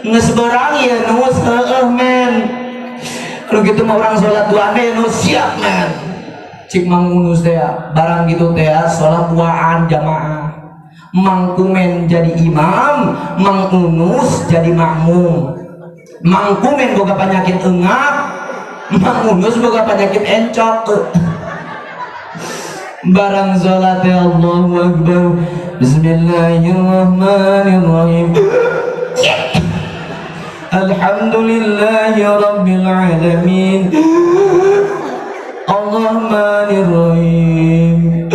Geus berang ya Nus, heueuh men. Lu gitu mah urang sholat duaan ya Nus, siap men. Cik Mang Unus teh ya, barang gitu teh ya, sholat duaan jamaah. Mangkumen jadi imam, Mang Unus jadi makmum. Mangkumen boga penyakit engap, Mang Unus boga penyakit encok. Barang sholat ya, Allahu Akbar, Bismillahirrahmanirrahim, Alhamdulillahi Rabbil Alamin, Ar-Rahmanirrahim.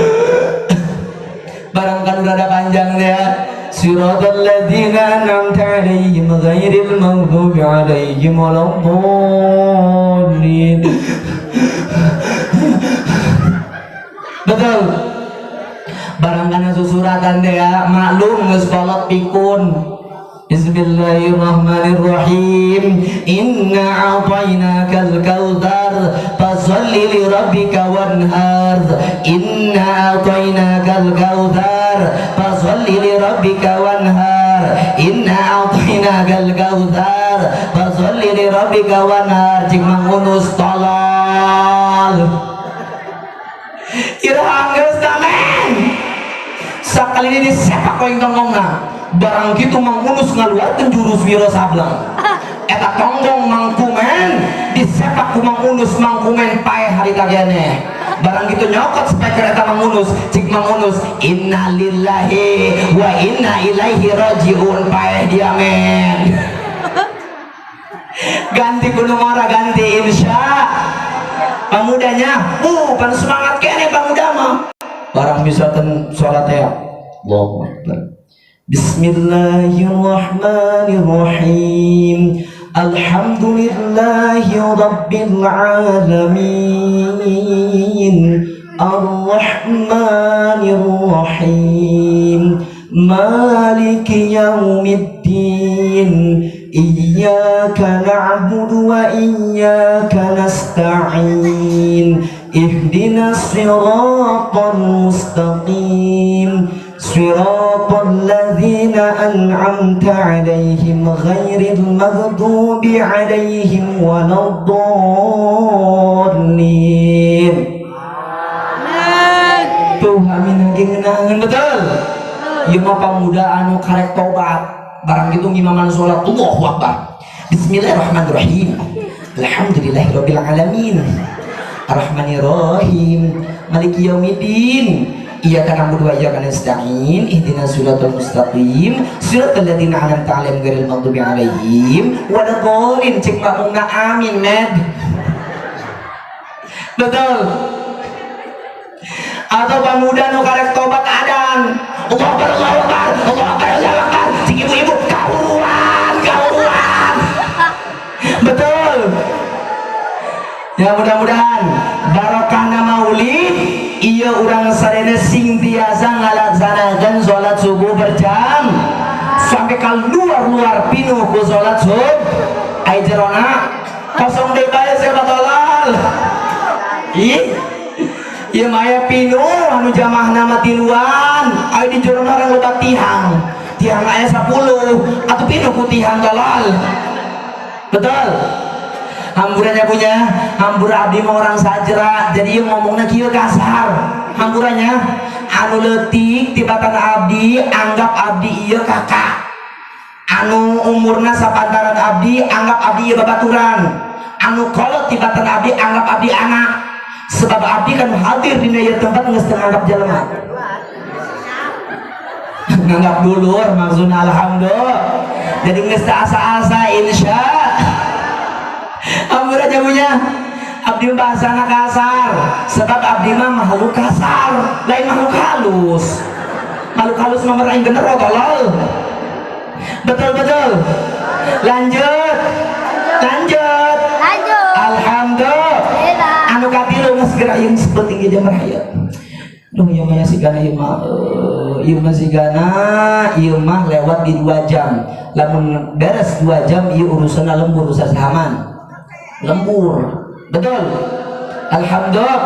Barang kan udah ada panjang ya, Siratal ladzina an'amta 'alaihim ghairil maghdubi 'alaihim waladdallin. Betul. Barang kana susuratan deh ya, maklum geus kolot pikun. Bismillahirrahmanirrahim. Inna a'tainakal kautsar fasalli li rabbika wanhar. Inna a'tainakal kautsar fasalli li rabbika wanhar. Inna a'tainakal kautsar fasalli li rabbika wanhar. Cik Mang Unus, tolol. Iraha geus men. Sakali ini disepak koing tonggongna. Barang gitu Mang Unus ngaluarkeun jurus Wiro Sableng. Eta tonggong Mangkumen disepak ku Mang Unus, Mangkumen paeh harita keneh. Barang gitu nyokot speaker eta Mang Unus, cik Mang Unus, innalillahi wa inna ilaihi rajiun, paeh dia men. Ganti kudu ngora, ganti insya. Pamudanya, pan semangat keneh pamuda mah. Barang bisa ten sholat ya. Allahu Akbar. Bismillahirrahmanirrahim. Alhamdulillahi Rabbil Alamin. Ar-Rahmanir-Rahim. Maliki Yaumiddin. Iyyaka na'budu wa iyyaka nasta'in. Ihdinas siratal mustaqim. Siratal ladzina an'amta 'alaihim ghairil maghdubi 'alaihim waladdallin. Tuh amin lagi ngenangan betul. Ieu mah pamuda anu karek tobat. Barang gitu ngimaman sholat, Allahu Akbar. Bismillahirrahmanirrahim. Alhamdulillahirabbil alamin. Arrahmanirrahim. Maliki yaumiddin. Iyyaka na'budu wa iyyaka nasta'in. Ihdinas siratal mustaqim. Siratal ladzina an'amta 'alaihim ghairil maghdubi 'alaihim waladdallin. Cek makmumna amin med. Betul. Atau pemuda nu karek tobat adan. Allahu Akbar, Allahu Akbar, Allahu Akbar, Allahu Akbar. Cik ibu-ibu kahuruan, kahuruan. Betul. Ya mudah-mudahan barokahna maulid iya urang sadayana sing tiasa ngalaksanakeun salat subuh berjam sampai keluar-luar pinuh ku salat subuh. Ai jerona kosong deui bae siapa tolol. Ih. Ieu mah aya pinuh anu jamaahna mah tiluan, aya di jerona orang loba tihang. Tihang aya 10 atuh pinuh ku tihang tolol. Betul. Hamburannya punya hambur abdi mah orang sajera, jadi ieu ngomongna kieu kasar. Hamburannya anu leutik tibatan abdi anggap abdi ieu kakak. Anu umurna sapantaran abdi anggap abdi ieu babaturan. Anu kolot tibatan abdi anggap abdi anak. Sebab abdi kan hadir dina ieu tempat geus teu nganggap jelema. Nganggap dulur maksudna, alhamdulillah. Jadi geus teu asa-asa insya. Ampura jamunya. Abdi bahasana kasar. Sebab abdi mah makhluk kasar, lain makhluk halus. Makhluk halus mah meraih bener tolol. Betul betul. Lanjut. Lanjut. Lanjut. Alhamdulillah. Anu katilu geus geura ieu sepenting jam raya. Duh ieu mah sigana ieu mah Ieu mah sigana ieu mah lewat di 2 jam. Lamun beres 2 jam, ieu urusan lembur, sahaman lembur, betul. Alhamdulillah,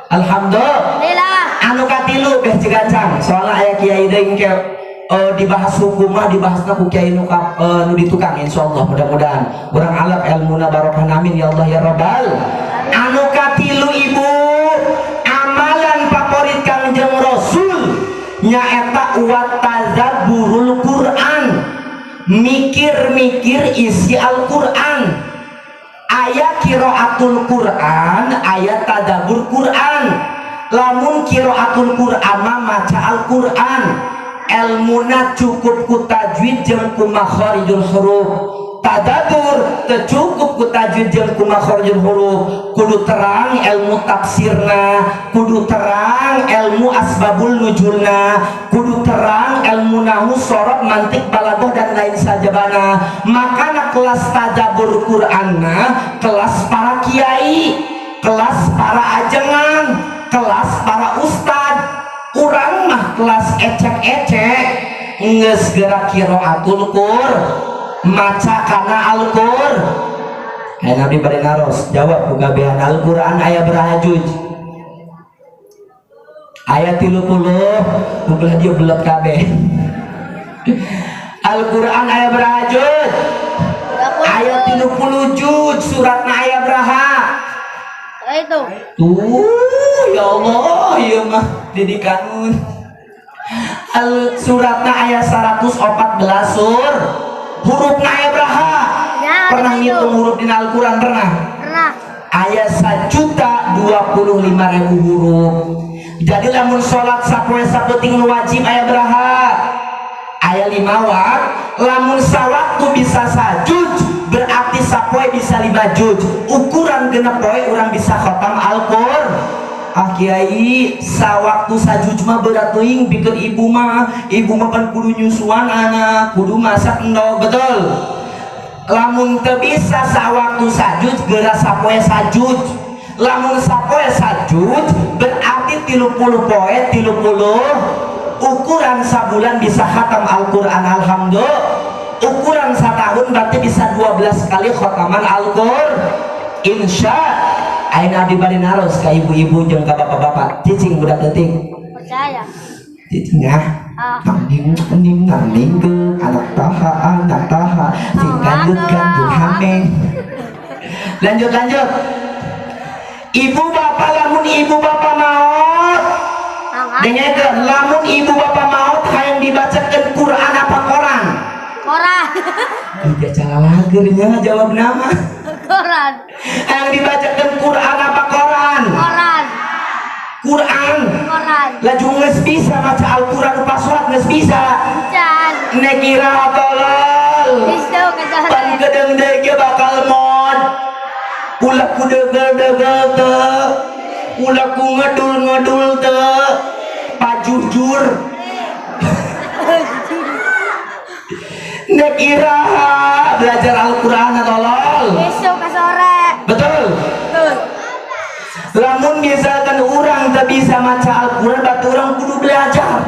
alhamdulillah. Alhamdulillah. Anu katilu beh cigacang, soalnya aya kiai deui ke dibahas hukum mah dibahasna ku kiai nu nu di tukang. Insyaallah mudah-mudahan urang alap ilmuna barokah, amin ya Allah ya rabbal. Anu katilu, ibu, amalan favorit Kangjeng Rasul nyaeta wa tadabburul Quran, mikir-mikir isi Al-Quran. Aya qiraatul Quran, aya tadabbur Quran. Lamun qiraatul Quran mah maca Al-Quran, elmuna cukup ku tajwid jeung ku makharijul huruf. Tadabbur teu cukup ku tajwid jeung ku makharijul huruf, kudu terang ilmu tafsirna, kudu terang ilmu asbabul nuzulna, kudu terang ilmu nahu, sorof, mantik, balaghah, dan lain sajabana. Makana kelas tadabbur Qur'anna kelas para kiai, kelas para ajengan, kelas para ustad. Urang mah kelas ecek-ecek, geus gerak qiraatul Qur, maca kana Al-Qur. Aya Nabi bari naros jawab ku kabehan. Al-Quran aya baraha juz? Aya 30. Nu dia belot kabeh. Al-Quran aya baraha juz? Aya 30 juz. Suratna aya baraha? Itu. Tuh, ya Allah, ieu mah didikanun. Al suratna aya 114 sur. Hurufna aya baraha? Ya, Pernah itu. ngitung huruf di Al-Quran, pernah? Pernah. Aya 1.025.000 huruf. Jadi lamun sholat sapoe sapeting wajib aya baraha? Aya 5 wak. Lamun sawaktu bisa sajuz, berarti sapoe bisa 5 juz. Ukuran 6 poe urang bisa khotam Al-Qur'an. Ah kiai, sawaktu sajuz mah berat teuing pikeun ibu mah. Ibu mah kan kudu nyusuan anak, kudu masak endog, betul. Lamun teu bisa sawaktu sajuz, geura sapoe sajuz. Lamun sapoe sajuz berarti 30 poe 30, ukuran sabulan bisa khatam Al-Quran, alhamdulillah. Ukuran setahun berarti bisa 12 kali khataman Al-Quran, insya. Ayeuna abdi bari naros ka ibu-ibu jeung ka bapak-bapak, cicing budak leutik. Percaya. Cicing ya. Ah. Ning ning ning ke anak taha, anak taha sing kandut kandut hameng. Lanjut, lanjut. Ibu bapak, lamun ibu bapak maot, dengekeun, lamun ibu bapak maot hayang dibacakeun Quran apa koran? Koran. Tidak cara lagernya jawab nama. Koran. Hayang dibacakeun Quran apa koran? Koran. Quran. Koran. Laju geus bisa maca Al-Quran pas sholat, geus bisa? Can. Nek ira tolol. Bisa Pan kejaran. Kedeung deui ge bakal mod. Ulah ku degel-degel teu, ulah ku ngedul-ngedul teu, pajujur. Nek iraha belajar Al-Quran, tolol? Besok ke sore. Betul. Betul. Lamun misalkan orang tak bisa maca Al-Quran, berarti urang kudu belajar.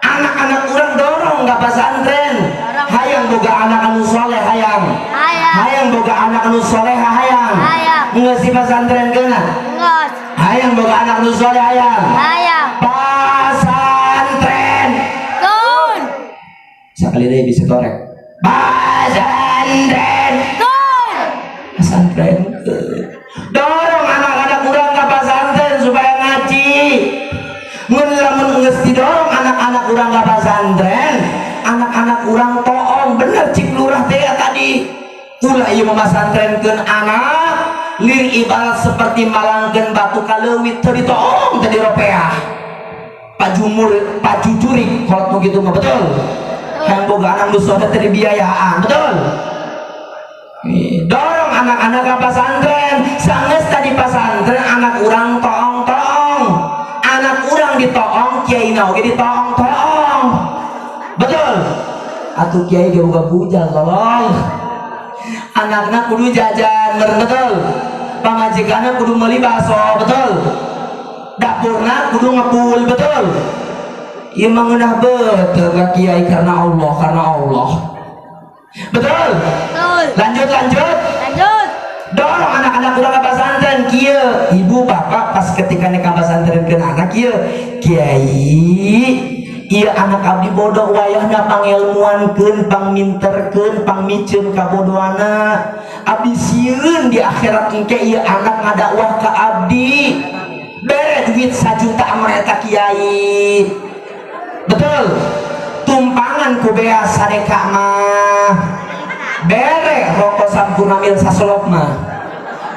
Anak-anak urang dorong ka pesantren. Hayang boga anak anu soleh, hayang? Hayang. Hayang boga anak anu soleh, hayang? Hayang. Nggak si pesantren kena. Nggak. Hayang boga anak anu soleh, hayang? Hayang. Pesantren. Kun. Sekali deh bisa torek. Pesantren. Kun. Pesantren. Dorong anak-anak urang ke pesantren supaya ngaji. Mun lamun geus didorong anak-anak urang ke pesantren, anak-anak urang toong. Bener cik lurah teh tadi, ulah ieu memasantrenkeun anak, lir ibarat seperti malangkeun batu ka leuwit, teu ditoong teu diropeah. Pajumur pajujurik kolot nu kitu mah, betul. Yang boga anak nu soleh teu dibiayaan, betul. Ih, dorong anak-anak ke pesantren. Sanggeus tadi pesantren, anak urang toong-toong. Anak urang ditoong, kiai na oge ditoong-toong, betul. Atuh kiai ge boga bujal, tolong. Anakna kudu jajan meren, betul. Pamajikanna kudu meuli bakso, betul. Dapurna kudu ngepul, betul. Ieu mah ngeunah betul ka kiai karena Allah, karena Allah. Betul? Betul. Lanjut, lanjut. Lanjut. Dorong anak-anak urang ke pesantren kieu. Ibu bapak pas ketika ka pesantren ke anak kieu, kiai ieu anak abdi bodoh wayahna pangilmuankeun, pangminterkeun, pangmiceun kabodohana. Abdi sieun di akhirat engke ieu anak ngadakwah ka abdi. Bere duit 1 juta mereka kiai. Betul. Tumpangan ku beas sadeka mah. Bere rokok Sampoerna Mild sasolop mah.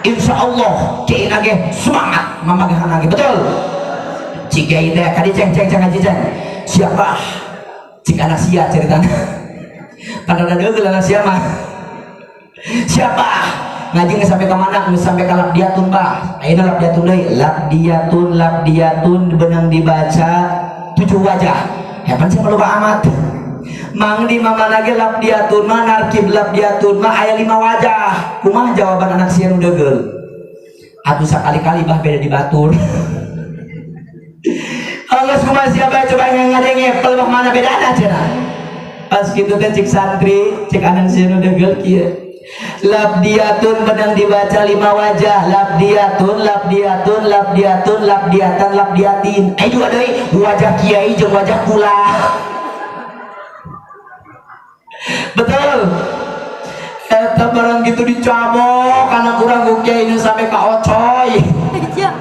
Insya Allah kiai nage semangat mamagahan lagi, betul. Cik kiai teh kadi ceng ceng ceng ngaji ceng. Siapa? Cik anak sia ceritanya. Karena ada deugel anak sia mah. Siapa? Ngaji nggak sampai ke mana? Nggak sampai ke labdiatun bah. Ayeuna labdiatun deui. Labdiatun, labdiatun benang dibaca 7 wajah. Hepan sih lupa amat. Mang di mama lagi labdiatun mah narkib labdiatun mah aya 5 wajah. Kumaha jawaban anak sia nu deugel? Atuh sakali-kali bah beda di batur. Allah kumaha siapa coba yang ngadenge pelebah mana bedana cenah. Pas kitu teh cik santri, cik anak sia nu deugel kieu. Labdiatun benang dibaca 5 wajah. Labdiatun, labdiatun, labdiatun, labdiatan, labdiatin. Dua deui wajah kiai jeung wajah kula. Betul. Eta barang gitu dicabok anak urang ku kiai nu sampai ka ocoy. Iya.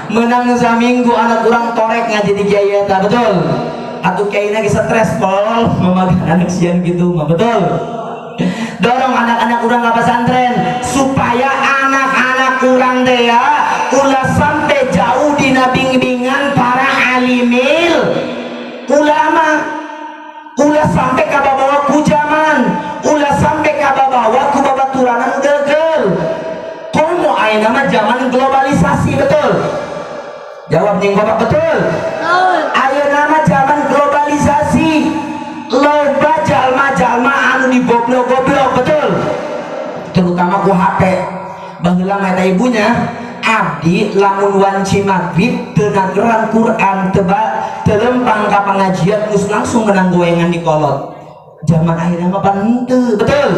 Menang saminggu anak urang torek ngaji di kiai eta, betul. Atuh kiai lagi stres pol memakan anak sian gitu mah, betul. Dorong anak-anak urang ke pesantren supaya anak-anak urang teh ya ulah sampai jauh dina bimbingan para alimil ulama, ulah sampai kababawa ku zaman, ulah sampai kababawa ku babaturan degel. Komo ayeuna mah zaman globalisasi, betul. Jawab nying bapak, betul. Betul. Ayeuna mah zaman globalisasi, loba jalma-jalma anu digoblok-goblok, betul. Terutama ku HP. Baheula mah eta ibunya abdi lamun wanci maghrib teu nageran Quran teba teu lempang ka pangajian geus langsung menang goengan di kolot. Zaman akhirnya mah pan henteu, betul.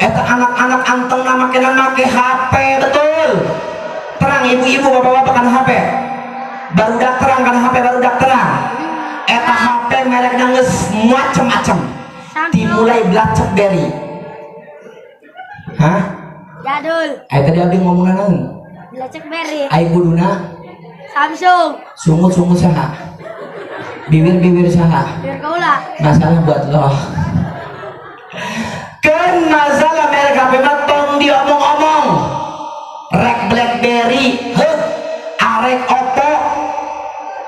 Eta anak-anak antengna make make HP, betul. Terang ibu-ibu bapak-bapak kan HP. Barudak terang kan HP, barudak terang. Eta HP merekna geus macem-macem. Dimulai BlackBerry. Hah? Jadul. Aya tadi abdi ngomongna naon? BlackBerry. Ai kuduna Samsung. Sungut-sungut saha? Bibir-bibir saha? Bibir kaula. Masalah buat lo. Kan masalah merek HP mah tong diomong-omong. Rek BlackBerry, heuh, arek Oppo,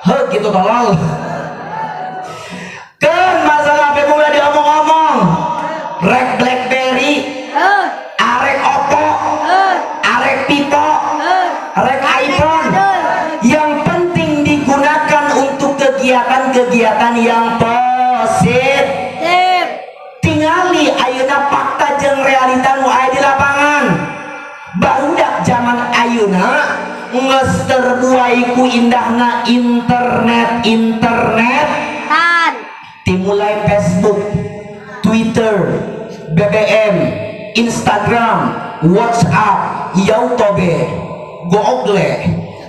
heuh gitu tolol. Kan masalah HP mulai diomong-omong. Rek BlackBerry, Heuh, arek Oppo, heuh, arek Vivo, heuh. rek iPhone. Yang penting digunakan untuk kegiatan-kegiatan yang positif. Sip. Tingali ayeuna fakta jeung realita nu aya di lapangan. Barudak zaman ayeuna geus terbuai ku indahna internet, internet. Tan. Dimulai Facebook, Twitter, BBM, Instagram, WhatsApp, YouTube, Google.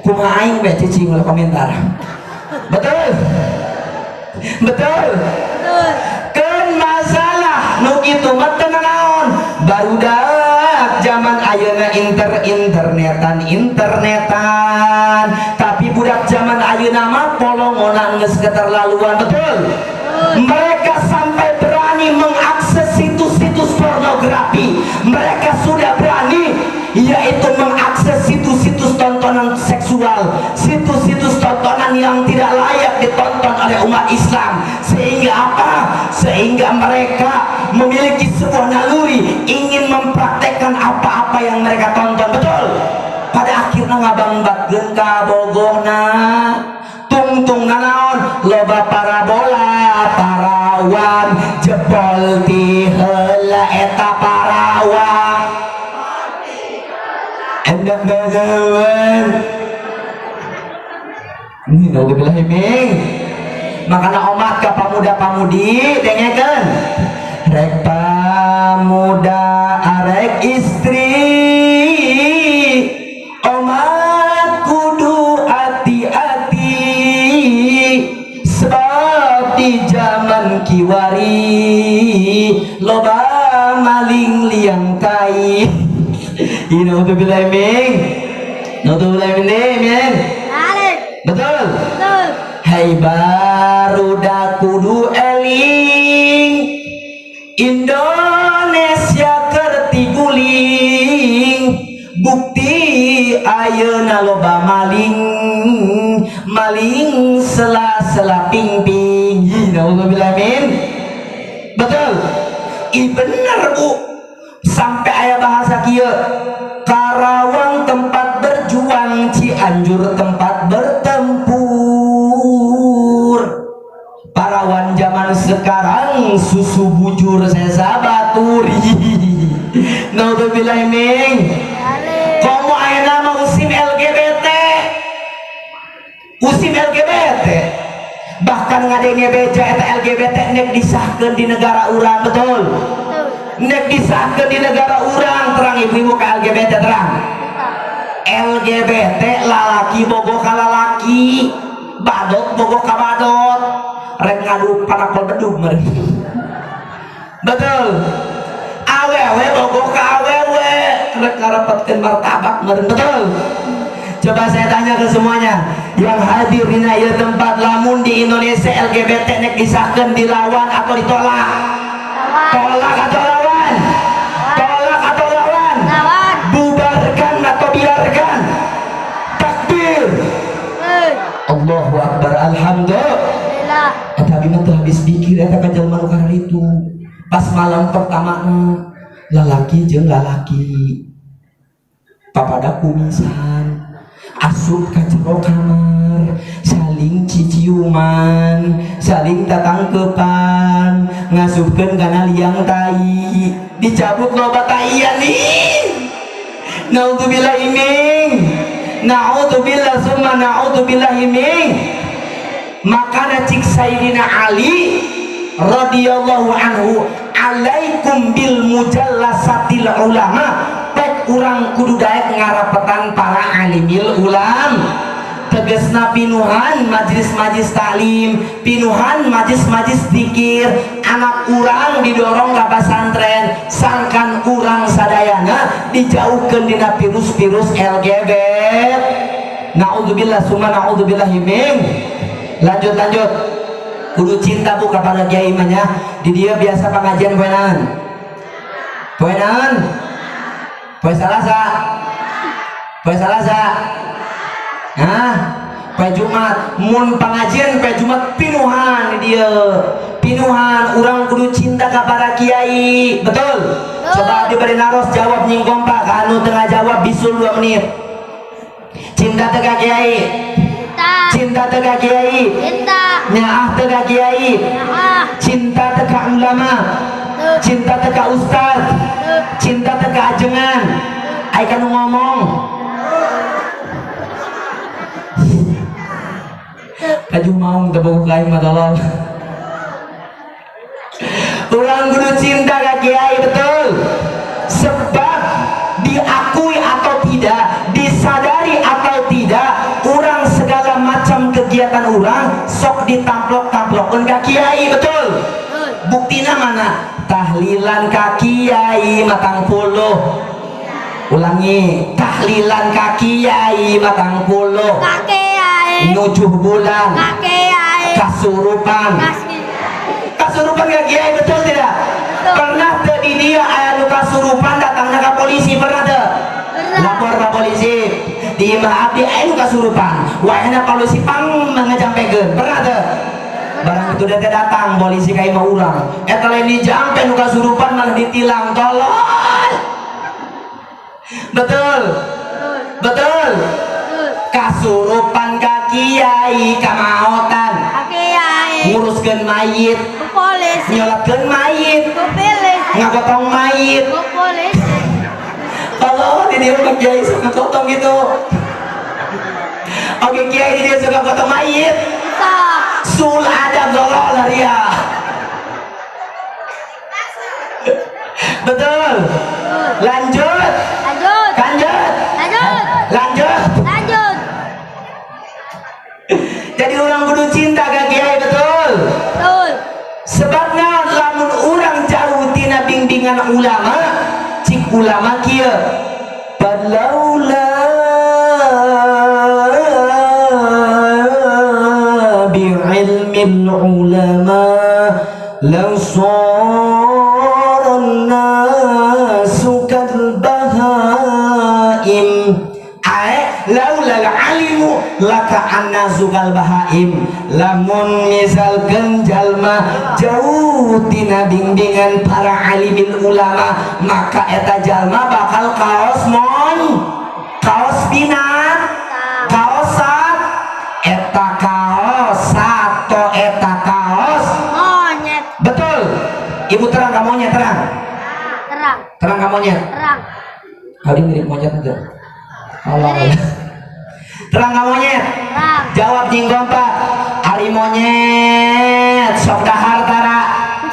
Kumaha aing we cicing ulah komentar. Betul? Betul? Betul. Kan masalah nu kitu mah teu nanaon. Barudak zaman ayeuna internetan, internetan. Tapi budak zaman ayeuna mah polongona geus keterlaluan, betul? Mereka sampai berani mengakses situs-situs pornografi. Mereka sudah berani yaitu mengakses situs-situs tontonan seksual, situs-situs tontonan yang tidak layak ditonton oleh umat Islam. Sehingga apa? Sehingga mereka memiliki sebuah naluri ingin mempraktekkan apa-apa yang mereka tonton, betul? Pada akhirnya ngabangbatkeun ka bogohna, tungtung nanaon, loba parabola, parawan jebol ti heula eta parawan. Hendak bagawan. Ini naudzubillah min. Makana omat ka pamuda-pamudi, dengekeun. Rek pamuda arek istri, omat kudu hati-hati, sebab di zaman kiwari loba maling liang kai. Naudzubillah min. Naudzubillah min min. Balik. Betul. Betul. Hai barudak kudu eling, Indonesia keur tiguling, bukti ayeuna loba maling, maling sela-sela pingping. Naudzubillah min. Betul. Ih, bener, Bu. Sampai aya bahasa kieu, Karawang tempat berjuang, Cianjur tempat bertempur. Parawan zaman sekarang susu bujur sesa batur. Naudzubillah min. Balik. Komo ayeuna mah musim LGBT, musim LGBT, bahkan ngadenge beja eta LGBT nek disahkeun di negara urang, betul? Betul. Nek disahkeun di negara urang, terang ibu-ibu ke LGBT, terang? LGBT lalaki bogoh ka lalaki, badot bogoh ka badot, rek ngadu panakol bedug meureun, betul? Awewe bogoh ka awewe, rek ngarepetkeun martabak meureun, betul? Coba saya tanya ke semuanya yang hadir di ieu tempat, lamun di Indonesia LGBT nek disahkeun, dilawan atau ditolak? Lawan. Tolak atau lawan? Tolak atau lawan? Lawan. Bubarkan atau biarkan? Takbir. Hei. Allahu Akbar, alhamdulillah. Alhamdulillah. Eta abi mah teu habis pikir eta ka jelema nu itu. Pas malam pertama, lalaki jeung lalaki papada kumisan asup ka jero kamar, saling ciciuman, saling tatangkepan, ngasupkeun kana liang tai, dicabut loba taian nih. Naudzubillah min, naudzubillah summa naudzubillahi min. Makana cik Sayyidina Ali radhiyallahu anhu, alaikum bil mujalasatil ulama, pek urang kudu daek ngarapetan para alimil ulam, tegesna pinuhan majlis-majlis taklim, pinuhan majlis-majlis zikir, anak urang didorong ka pasantren, sangkan urang sadayana dijauhkeun dina virus-virus LGBT. Naudzubillah summa naudzubillahi min. Lanjut, lanjut. Kudu cinta, Bu, kepada kiai mah nya. Di dia biasa pengajian poe naon? Poe naon? Poe Salasa, poe Salasa. Nah, poe Jumat. Mun pengajian poe Jumat pinuhan di dia, pinuhan. Urang kudu cinta ka para kiai, betul? Coba diberi naros jawab nying kompak, anu tengah jawab bisul 2 menit. Cinta teu ka kiai? Cinta. Cinta teu ka kiai? Cinta. Nyaah teu ka kiai? Nyaah. Cinta teu ka ulama? Teu. Cinta teu ka ustad? Teu. Cinta teu ka ajengan? Ai kanu ngomong. Teu. Kaju maung teu bogoh ka aing mah, tolol. Urang kudu cinta ka kiai, betul? Sebab diakui atau tidak, disadari atau tidak, urang segala macam kegiatan urang sok ditamplok-tamplokeun ka kiai, betul? Betul. Buktina mana? Tahlilan ka kiai 40. Ulangi, tahlilan ka kiai 40. Ka kiai. Nujuh bulan. Ka kiai. Kasurupan. Kasih. Kasurupan ka kiai, betul tidak? Betul. Pernah teu di dia aya nu kasurupan datangna ka polisi, pernah teu? Pernah. Lapor ka polisi, di imah abdi aya nu kasurupan, wayahna polisi pang ngajampekeun, pernah teu? Barang itu dia datang polisi ka imah urang, eta lain dijampe, nu kasurupan malah ditilang, tolol. Betul? Betul. Betul. Betul. Kasurupan ka kiai, kamaotan. Ka kiai. Nguruskeun mayit. Ku polisi. Nyolatkeun mayit. Ku polisi. Ngagotong mayit. Ku polisi. Kalau di dia mah kiai suka gotong gitu. Oke, kiai di dia suka gotong mayit. Bisa. Sul ada golol ria. Betul. Lanjut. Lanjut. Lanjut. Lanjut. Lanjut. Lanjut. Jadi orang kudu cinta ka kiai, betul. Betul. Sebabna lamun urang jauh tina bimbingan ulama, cik ulama kieu falaula bi'ilmil ulama lasara an-nasu kal bahaim. Laula alimu laka annasu kal bahaim. Lamun misalkan jalma jauh tina bimbingan para alimin ulama, maka eta jalma bakal kaos mon, kaos binat, kaos sat, eta kaos sato, eta kaos monyet. Betul. Ibu terang ka monyet, terang. Terang. Terang ka monyet. Terang. Kali mirip monyet aja. Allah. Terang ka monyet. Terang. Jawab jing gompak. Ari monyet sok dahar tara.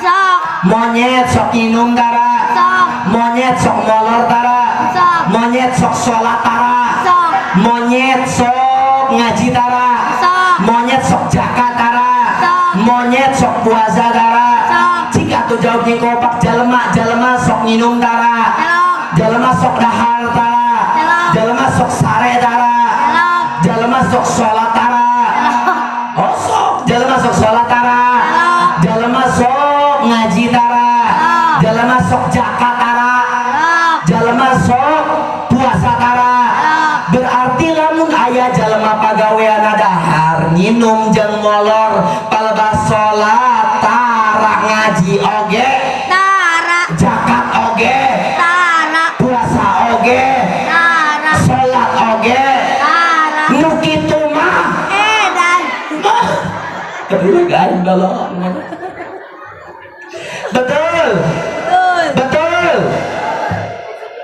Sok. Monyet sok minum tara. Sok. Monyet sok molor tara. Sok. Monyet sok sholat tara. Sok. Monyet sok ngaji tara. Sok. Monyet sok zakat tara. Sok. Monyet sok puasa tara. Sok. Cik atuh jawab jing kompak, jelema jelema sok minum tara. Sok. Jelema sok dahar tara. Sok. Jelema sok sare tara. Sok. Jelema sok sholat tara. Oh sok, jelema sok sholat tara. Sok. Jelema sok ngaji tara. Sok. Jelema sok zakat tara. Sok. Jelema sok puasa tara. Sok. Berarti lamun aya jelema pagawean dahar nginum jeung molor palebah sholat tara, ngaji oge Tara. zakat oge Tara. puasa oge Tara. sholat oge Tara. nu kitu mah Edan. Aduh, gandol. Betul. Betul. Betul.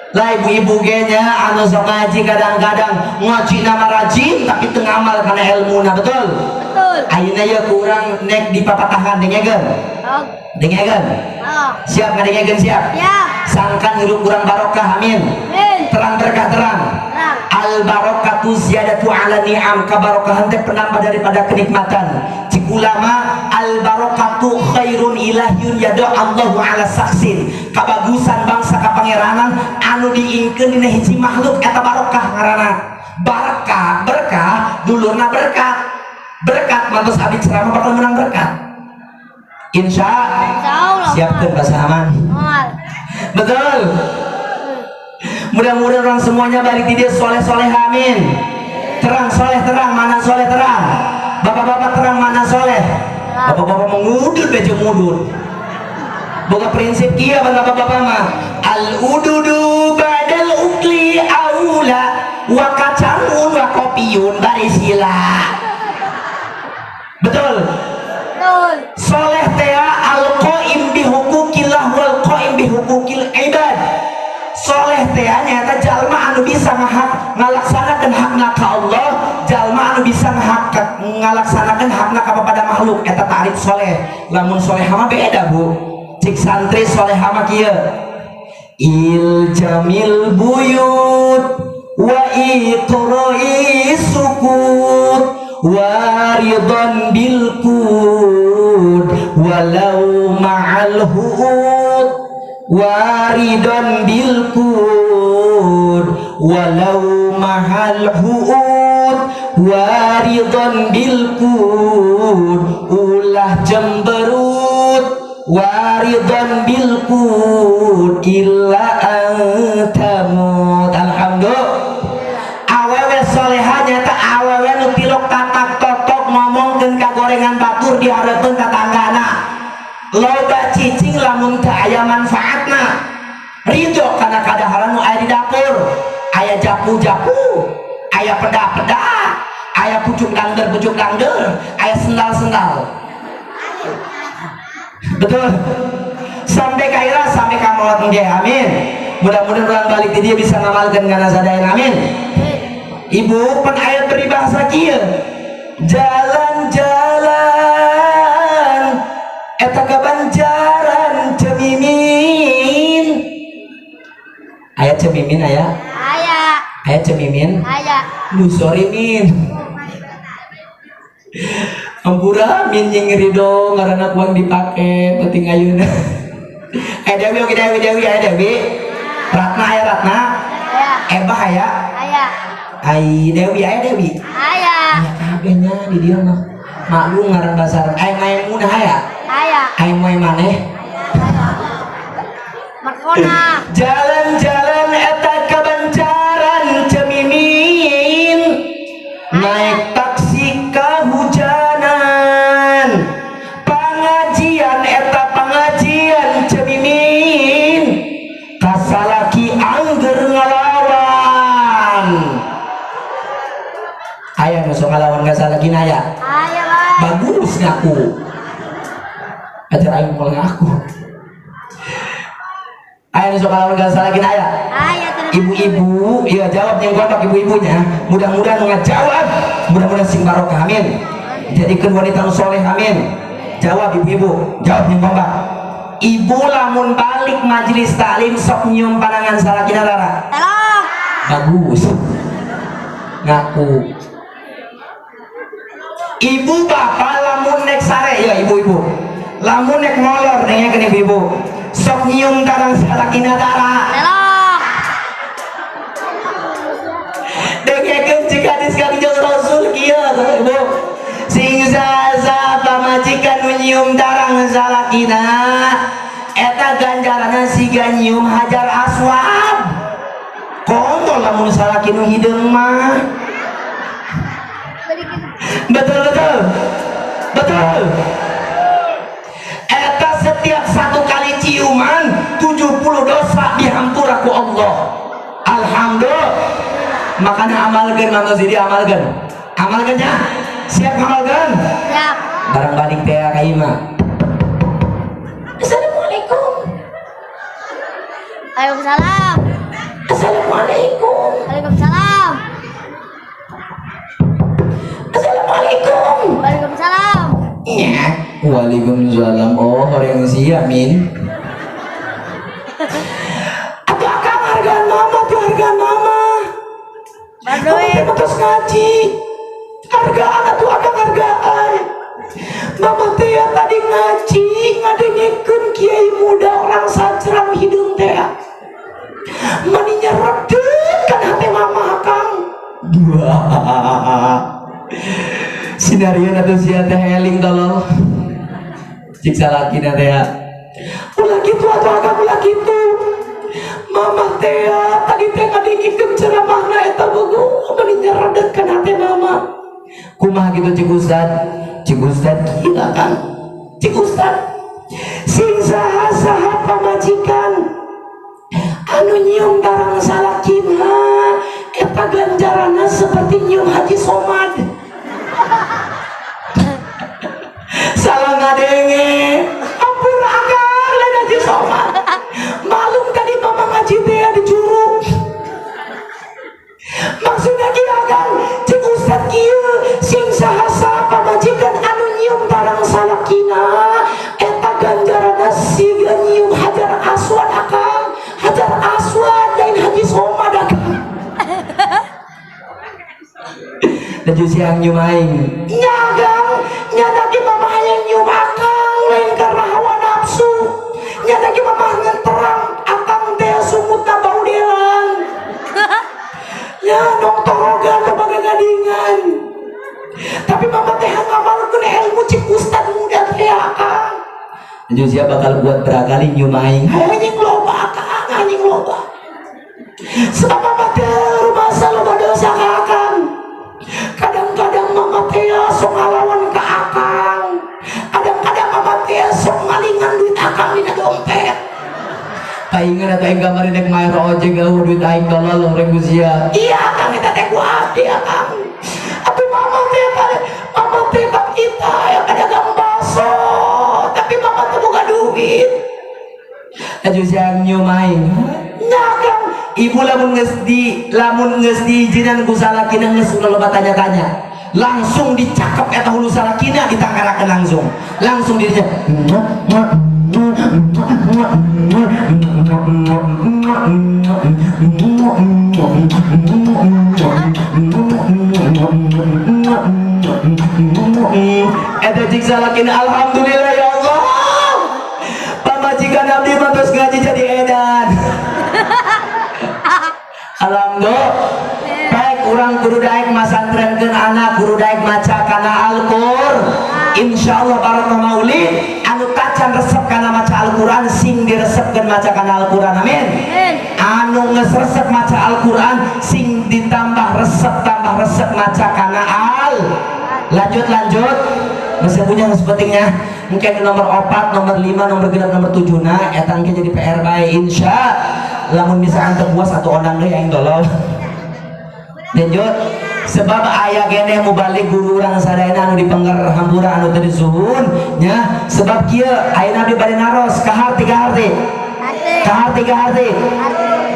Lah ibu-ibu ge nya anu sok ngaji kadang-kadang ngaji nama rajin tapi teu ngamal kana elmuna, betul? Betul. Ayeuna ye kurang nek di papatahan dengekeun. Oh. Dengekeun. Oh. Siap ngadengekeun siap? Siap. Sangkan hirup kurang barokah, amin. Amin. Terang berkah terang. Terang. Al barokatu ziyadatu ala ni'am, kabarokahan teh penambah daripada kenikmatan. Cik ulama al barokatu khairun ilahyun yadu Allahu ala saksin. Kabagusan bangsa kapangeranan anu diingkeun dina hiji makhluk eta barokah ngaranna. Barokah, berkah, dulurna berkat. Berkat mantos abdi ceramah bakal menang berkat. Insya Allah. Siapkeun bahasa aman. Moal. Betul. Mudah-mudahan orang semuanya balik di dia soleh-soleh, amin. Terang soleh terang, mana soleh terang. Bapak-bapak terang, mana soleh. Bapak-bapak mengudut bejo mudut. Boga prinsip kia bapak-bapak mah. Al ududu badal ukli aula wa kacangun wa kopiyun barisila. Betul. Betul. Soleh tea al qaim bi hukukillah wal qaim bi hukukil ibad. Soleh tea nyata jalma anu bisa ngahak ngalaksanakeun hakna ka Allah, jalma anu bisa ngahak ngalaksanakeun hakna ka pada makhluk eta tarif soleh. Lamun soleh mah beda, Bu. Cik santri soleh mah kieu. Il jamil buyut wa iqra'i sukut waridon bil qud walau ma'al huud waridon bil qud walau ma'al huud waridon bil qud ulah jemberut waridon bil qud illa antamut. Alhamdulillah. Awewe soleha nyata awewe nu tilok tatak totok ngomongkeun ka gorengan batur di hareupeun tatanggana. Loba cicing lamun teu aya manfaatna. Ridho kana kadaharan nu aya di dapur. Aya japu-japu, aya peda-peda, aya pucuk dangder-pucuk dangder, aya sendal-sendal. Betul. Sampai kaira sampai ka maot engge, amin. Mudah-mudahan orang balik di dia bisa ngamalkeun kana sadayana, amin. Ibu pen aya peribahasa kieu. Jalan-jalan Ceu Mimin aya? Aya. Aya Ceu Mimin? Aya. Duh, sorry, Min. Ampura Min, jeung ridho ngaranna uang dipake penting ayeuna. Eh, Dewi, oke, Dewi, Dewi aya Dewi. Ratna aya Ratna? Aya. Ebah aya? Aya. Ai Dewi aya Dewi? Aya. Aya kabeh nya di dieu mah. Maklum ngaran basar. Ai Maimunah aya? Aya. Ai moe maneh? Markona. Jalan-jalan eta kabancaran Ceu Mimin, naik taksi kehujanan, pengajian eta pengajian Ceu Mimin, kasalaki angger ngalawan. Aya nu sok ngalawan ka salakina aya? Aya, Bang. Bagus, ngaku ajar aing moal ngaku. Aya nu sok ngalawan ka salakina aya? Aya terus. Ibu-ibu iya, jawab yang kompak ibu-ibunya. Mudah-mudahan ngajawab, mudah-mudahan sing barokah, amin, jadikan wanita nu soleh, amin. Jawab ibu-ibu, jawab yang kompak. Ibu lamun balik majelis taklim sok nyium panangan salakina tara? Tolong. Bagus, ngaku. Ibu bapak lamun nek sare ya, ibu-ibu lamun nek molor, dengekeun ibu-ibu, sok nyium tarang salakina tara? Tolong. Dengekeun cik hadis Kangjeng Rasul kieu, ibu, sing saha pamajikan nu nyium tarang salakina eta ganjaranna siga nyium hajar aswad. Kontol lamun salaki nu hideung mah. Betul, betul, betul. Eta setiap satu kali ciuman 70 dosa dihampura ku Allah. Alhamdulillah. Makanya amalkan, Mang Sidi, amalkan, amalkan ya. Siap amalkan? Siap. Barang balik teh ka imah, "Assalamualaikum." Waalaikumsalam. "Assalamualaikum." Waalaikumsalam. "Assalamualaikum." Waalaikumsalam. Iya. "Waalaikumsalam." Oh, orang siap, Min. Atuh akang hargaan mama tuh, hargaan mama. Mama Baduy. Teh terus ngaji. Hargaan atuh akang, hargaan. Mama teh ya tadi ngaji ngadengekeun kiai muda orang sajran hideung teh. Mani nyeredet kan hati mama akang. Wah. Sinarian atau sia teh eling tolong. Cik salakina teh ya. "Ulah kitu atuh akang, ulah kitu. Mama teh ya, tadi teh ngadengikeun ceramahna eta bogo mani nyeredet kan hati mama." "Kumaha gitu cik Ustad?" "Cik Ustad gila kan. Cik Ustad, sing saha-saha pamajikan anu nyium tarang salakina eta ganjaranna seperti nyium Haji Somad." Salah ngadenge. Ampun akang, lain Haji Somad. Malum tadi mama ngaji teh di curug. Maksudnya kieu akang, cik Ustad kieu, sing saha-saha pamajikan anu nyium tarang salakina eta ganjaranna siga nyium hajar aswad akang, hajar aswad lain Haji Somad akang." Laju siang nyium aing. "Nya akang, nya tadi mama hayang nyium akang lain karena hawa nafsu. Nya tadi mama ngenterang akang teh sungutna bau delang. Ya dong torogan loba gadingan. Tapi mama teh ngamalkeun ilmu cik ustad muda teh akang." Lanjut siapa bakal buat berakali nyium aing. Anjing loba akang, anjing loba. Sebab mama teh rumasa loba dosa ka akang. Kadang-kadang mama teh sok ngalawan ka akang. Kadang-kadang mama teh sok malingan duit akang dina dompet. Paingan atau aing kamari nek main ojek eueuh duit aing, tolol urang sia." "Iya akang, eta teh ku abdi akang. Tapi mama teh, mama teh bab kita yang pedagang bakso, tapi mama tuh boga duit." Aju siang nyium aing. Nya akang, ibu lamun geus diizinan ku salakina geus ulah loba tanya-tanya. Langsung dicakep eta hulu salakina, ditangkarakeun langsung. Langsung dirinya. Eta cik salakina, "Alhamdulillah ya Allah, pamajikan abdi mah tos ngaji jadi edan." Alhamdulillah. Baik, urang kudu daek masantrenkeun anak, kudu daek maca kana Al-Qur'an. Insyaallah barokah maulid, anu tacan resep kana maca Al-Qur'an sing diresepkeun maca kana Al-Qur'an. Amin. Amin. Anu geus resep maca Al-Qur'an sing ditambah resep, tambah resep maca kana al. Lanjut, lanjut. Masih punya sepentingnya mungkin nomor 4, nomor 5, nomor 6, nomor 7. Nah, eta engke jadi PR bae, insya. Lamun misalkan teu puas atau ondang deui, aing tolol. Lanjut, sebab aya keneh mubalig guru urang sadayana anu dipengker hampura anu teu disuhun nya. Sebab kieu, ayeuna abdi bade naros, kaharti, kaharti? Harti. Kaharti, kaharti?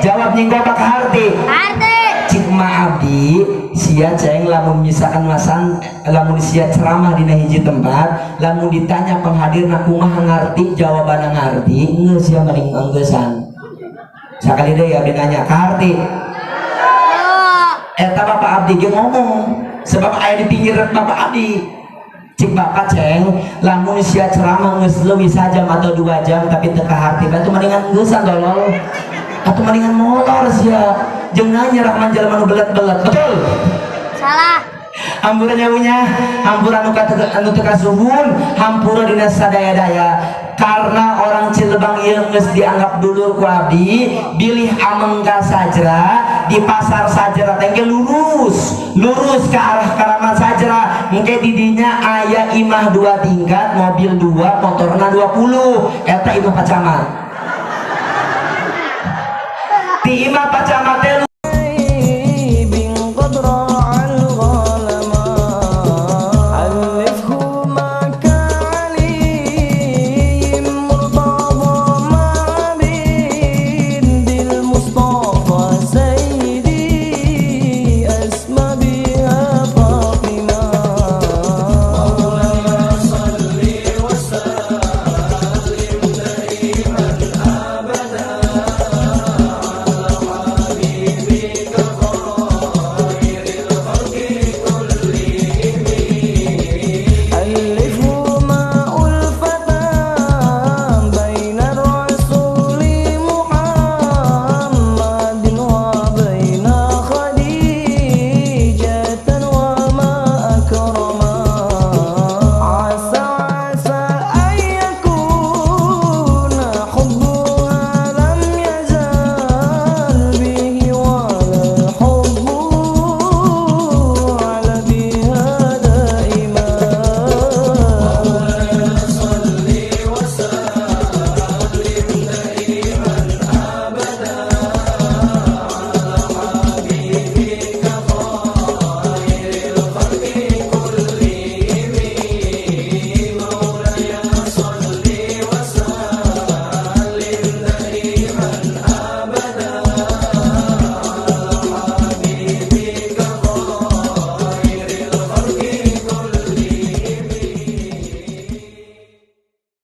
Jawab nying gopak, kaharti? Harti. Cik ma abdi, sia ceng, lamun misalkan masan, lamun sia ceramah dina hiji tempat, lamun ditanya penghadirna kumaha ngarti, jawabanna ngarti, geus sia mending enggeusan. Sakali deui abdi nanya, kaharti? Oh. Eta bapak abdi ge ngomong sebab aya di pinggir bapak abdi. Cik bapak, "Ceng, lamun sia ceramah geus leuwih sajam atau 2 jam tapi teu kaharti, batu mendingan geusan, tolol, atau mendingan molor sia." Jeung nanya rahman jelema nu belet-belet, betul? Salah. Hampura nya, hampura anu anu teu kasuhun, hampura dina sadaya-daya, karena orang Cilebang ieu geus dianggap dulur ku abdi. Bilih ameng ka Sajra, di pasar Sajra teh engke lurus lurus ke arah Karamat Sajra, engke didinya aya imah dua tingkat, mobil dua, motorna 20, eta imah Pak Camat. Di imah Pak Camat teh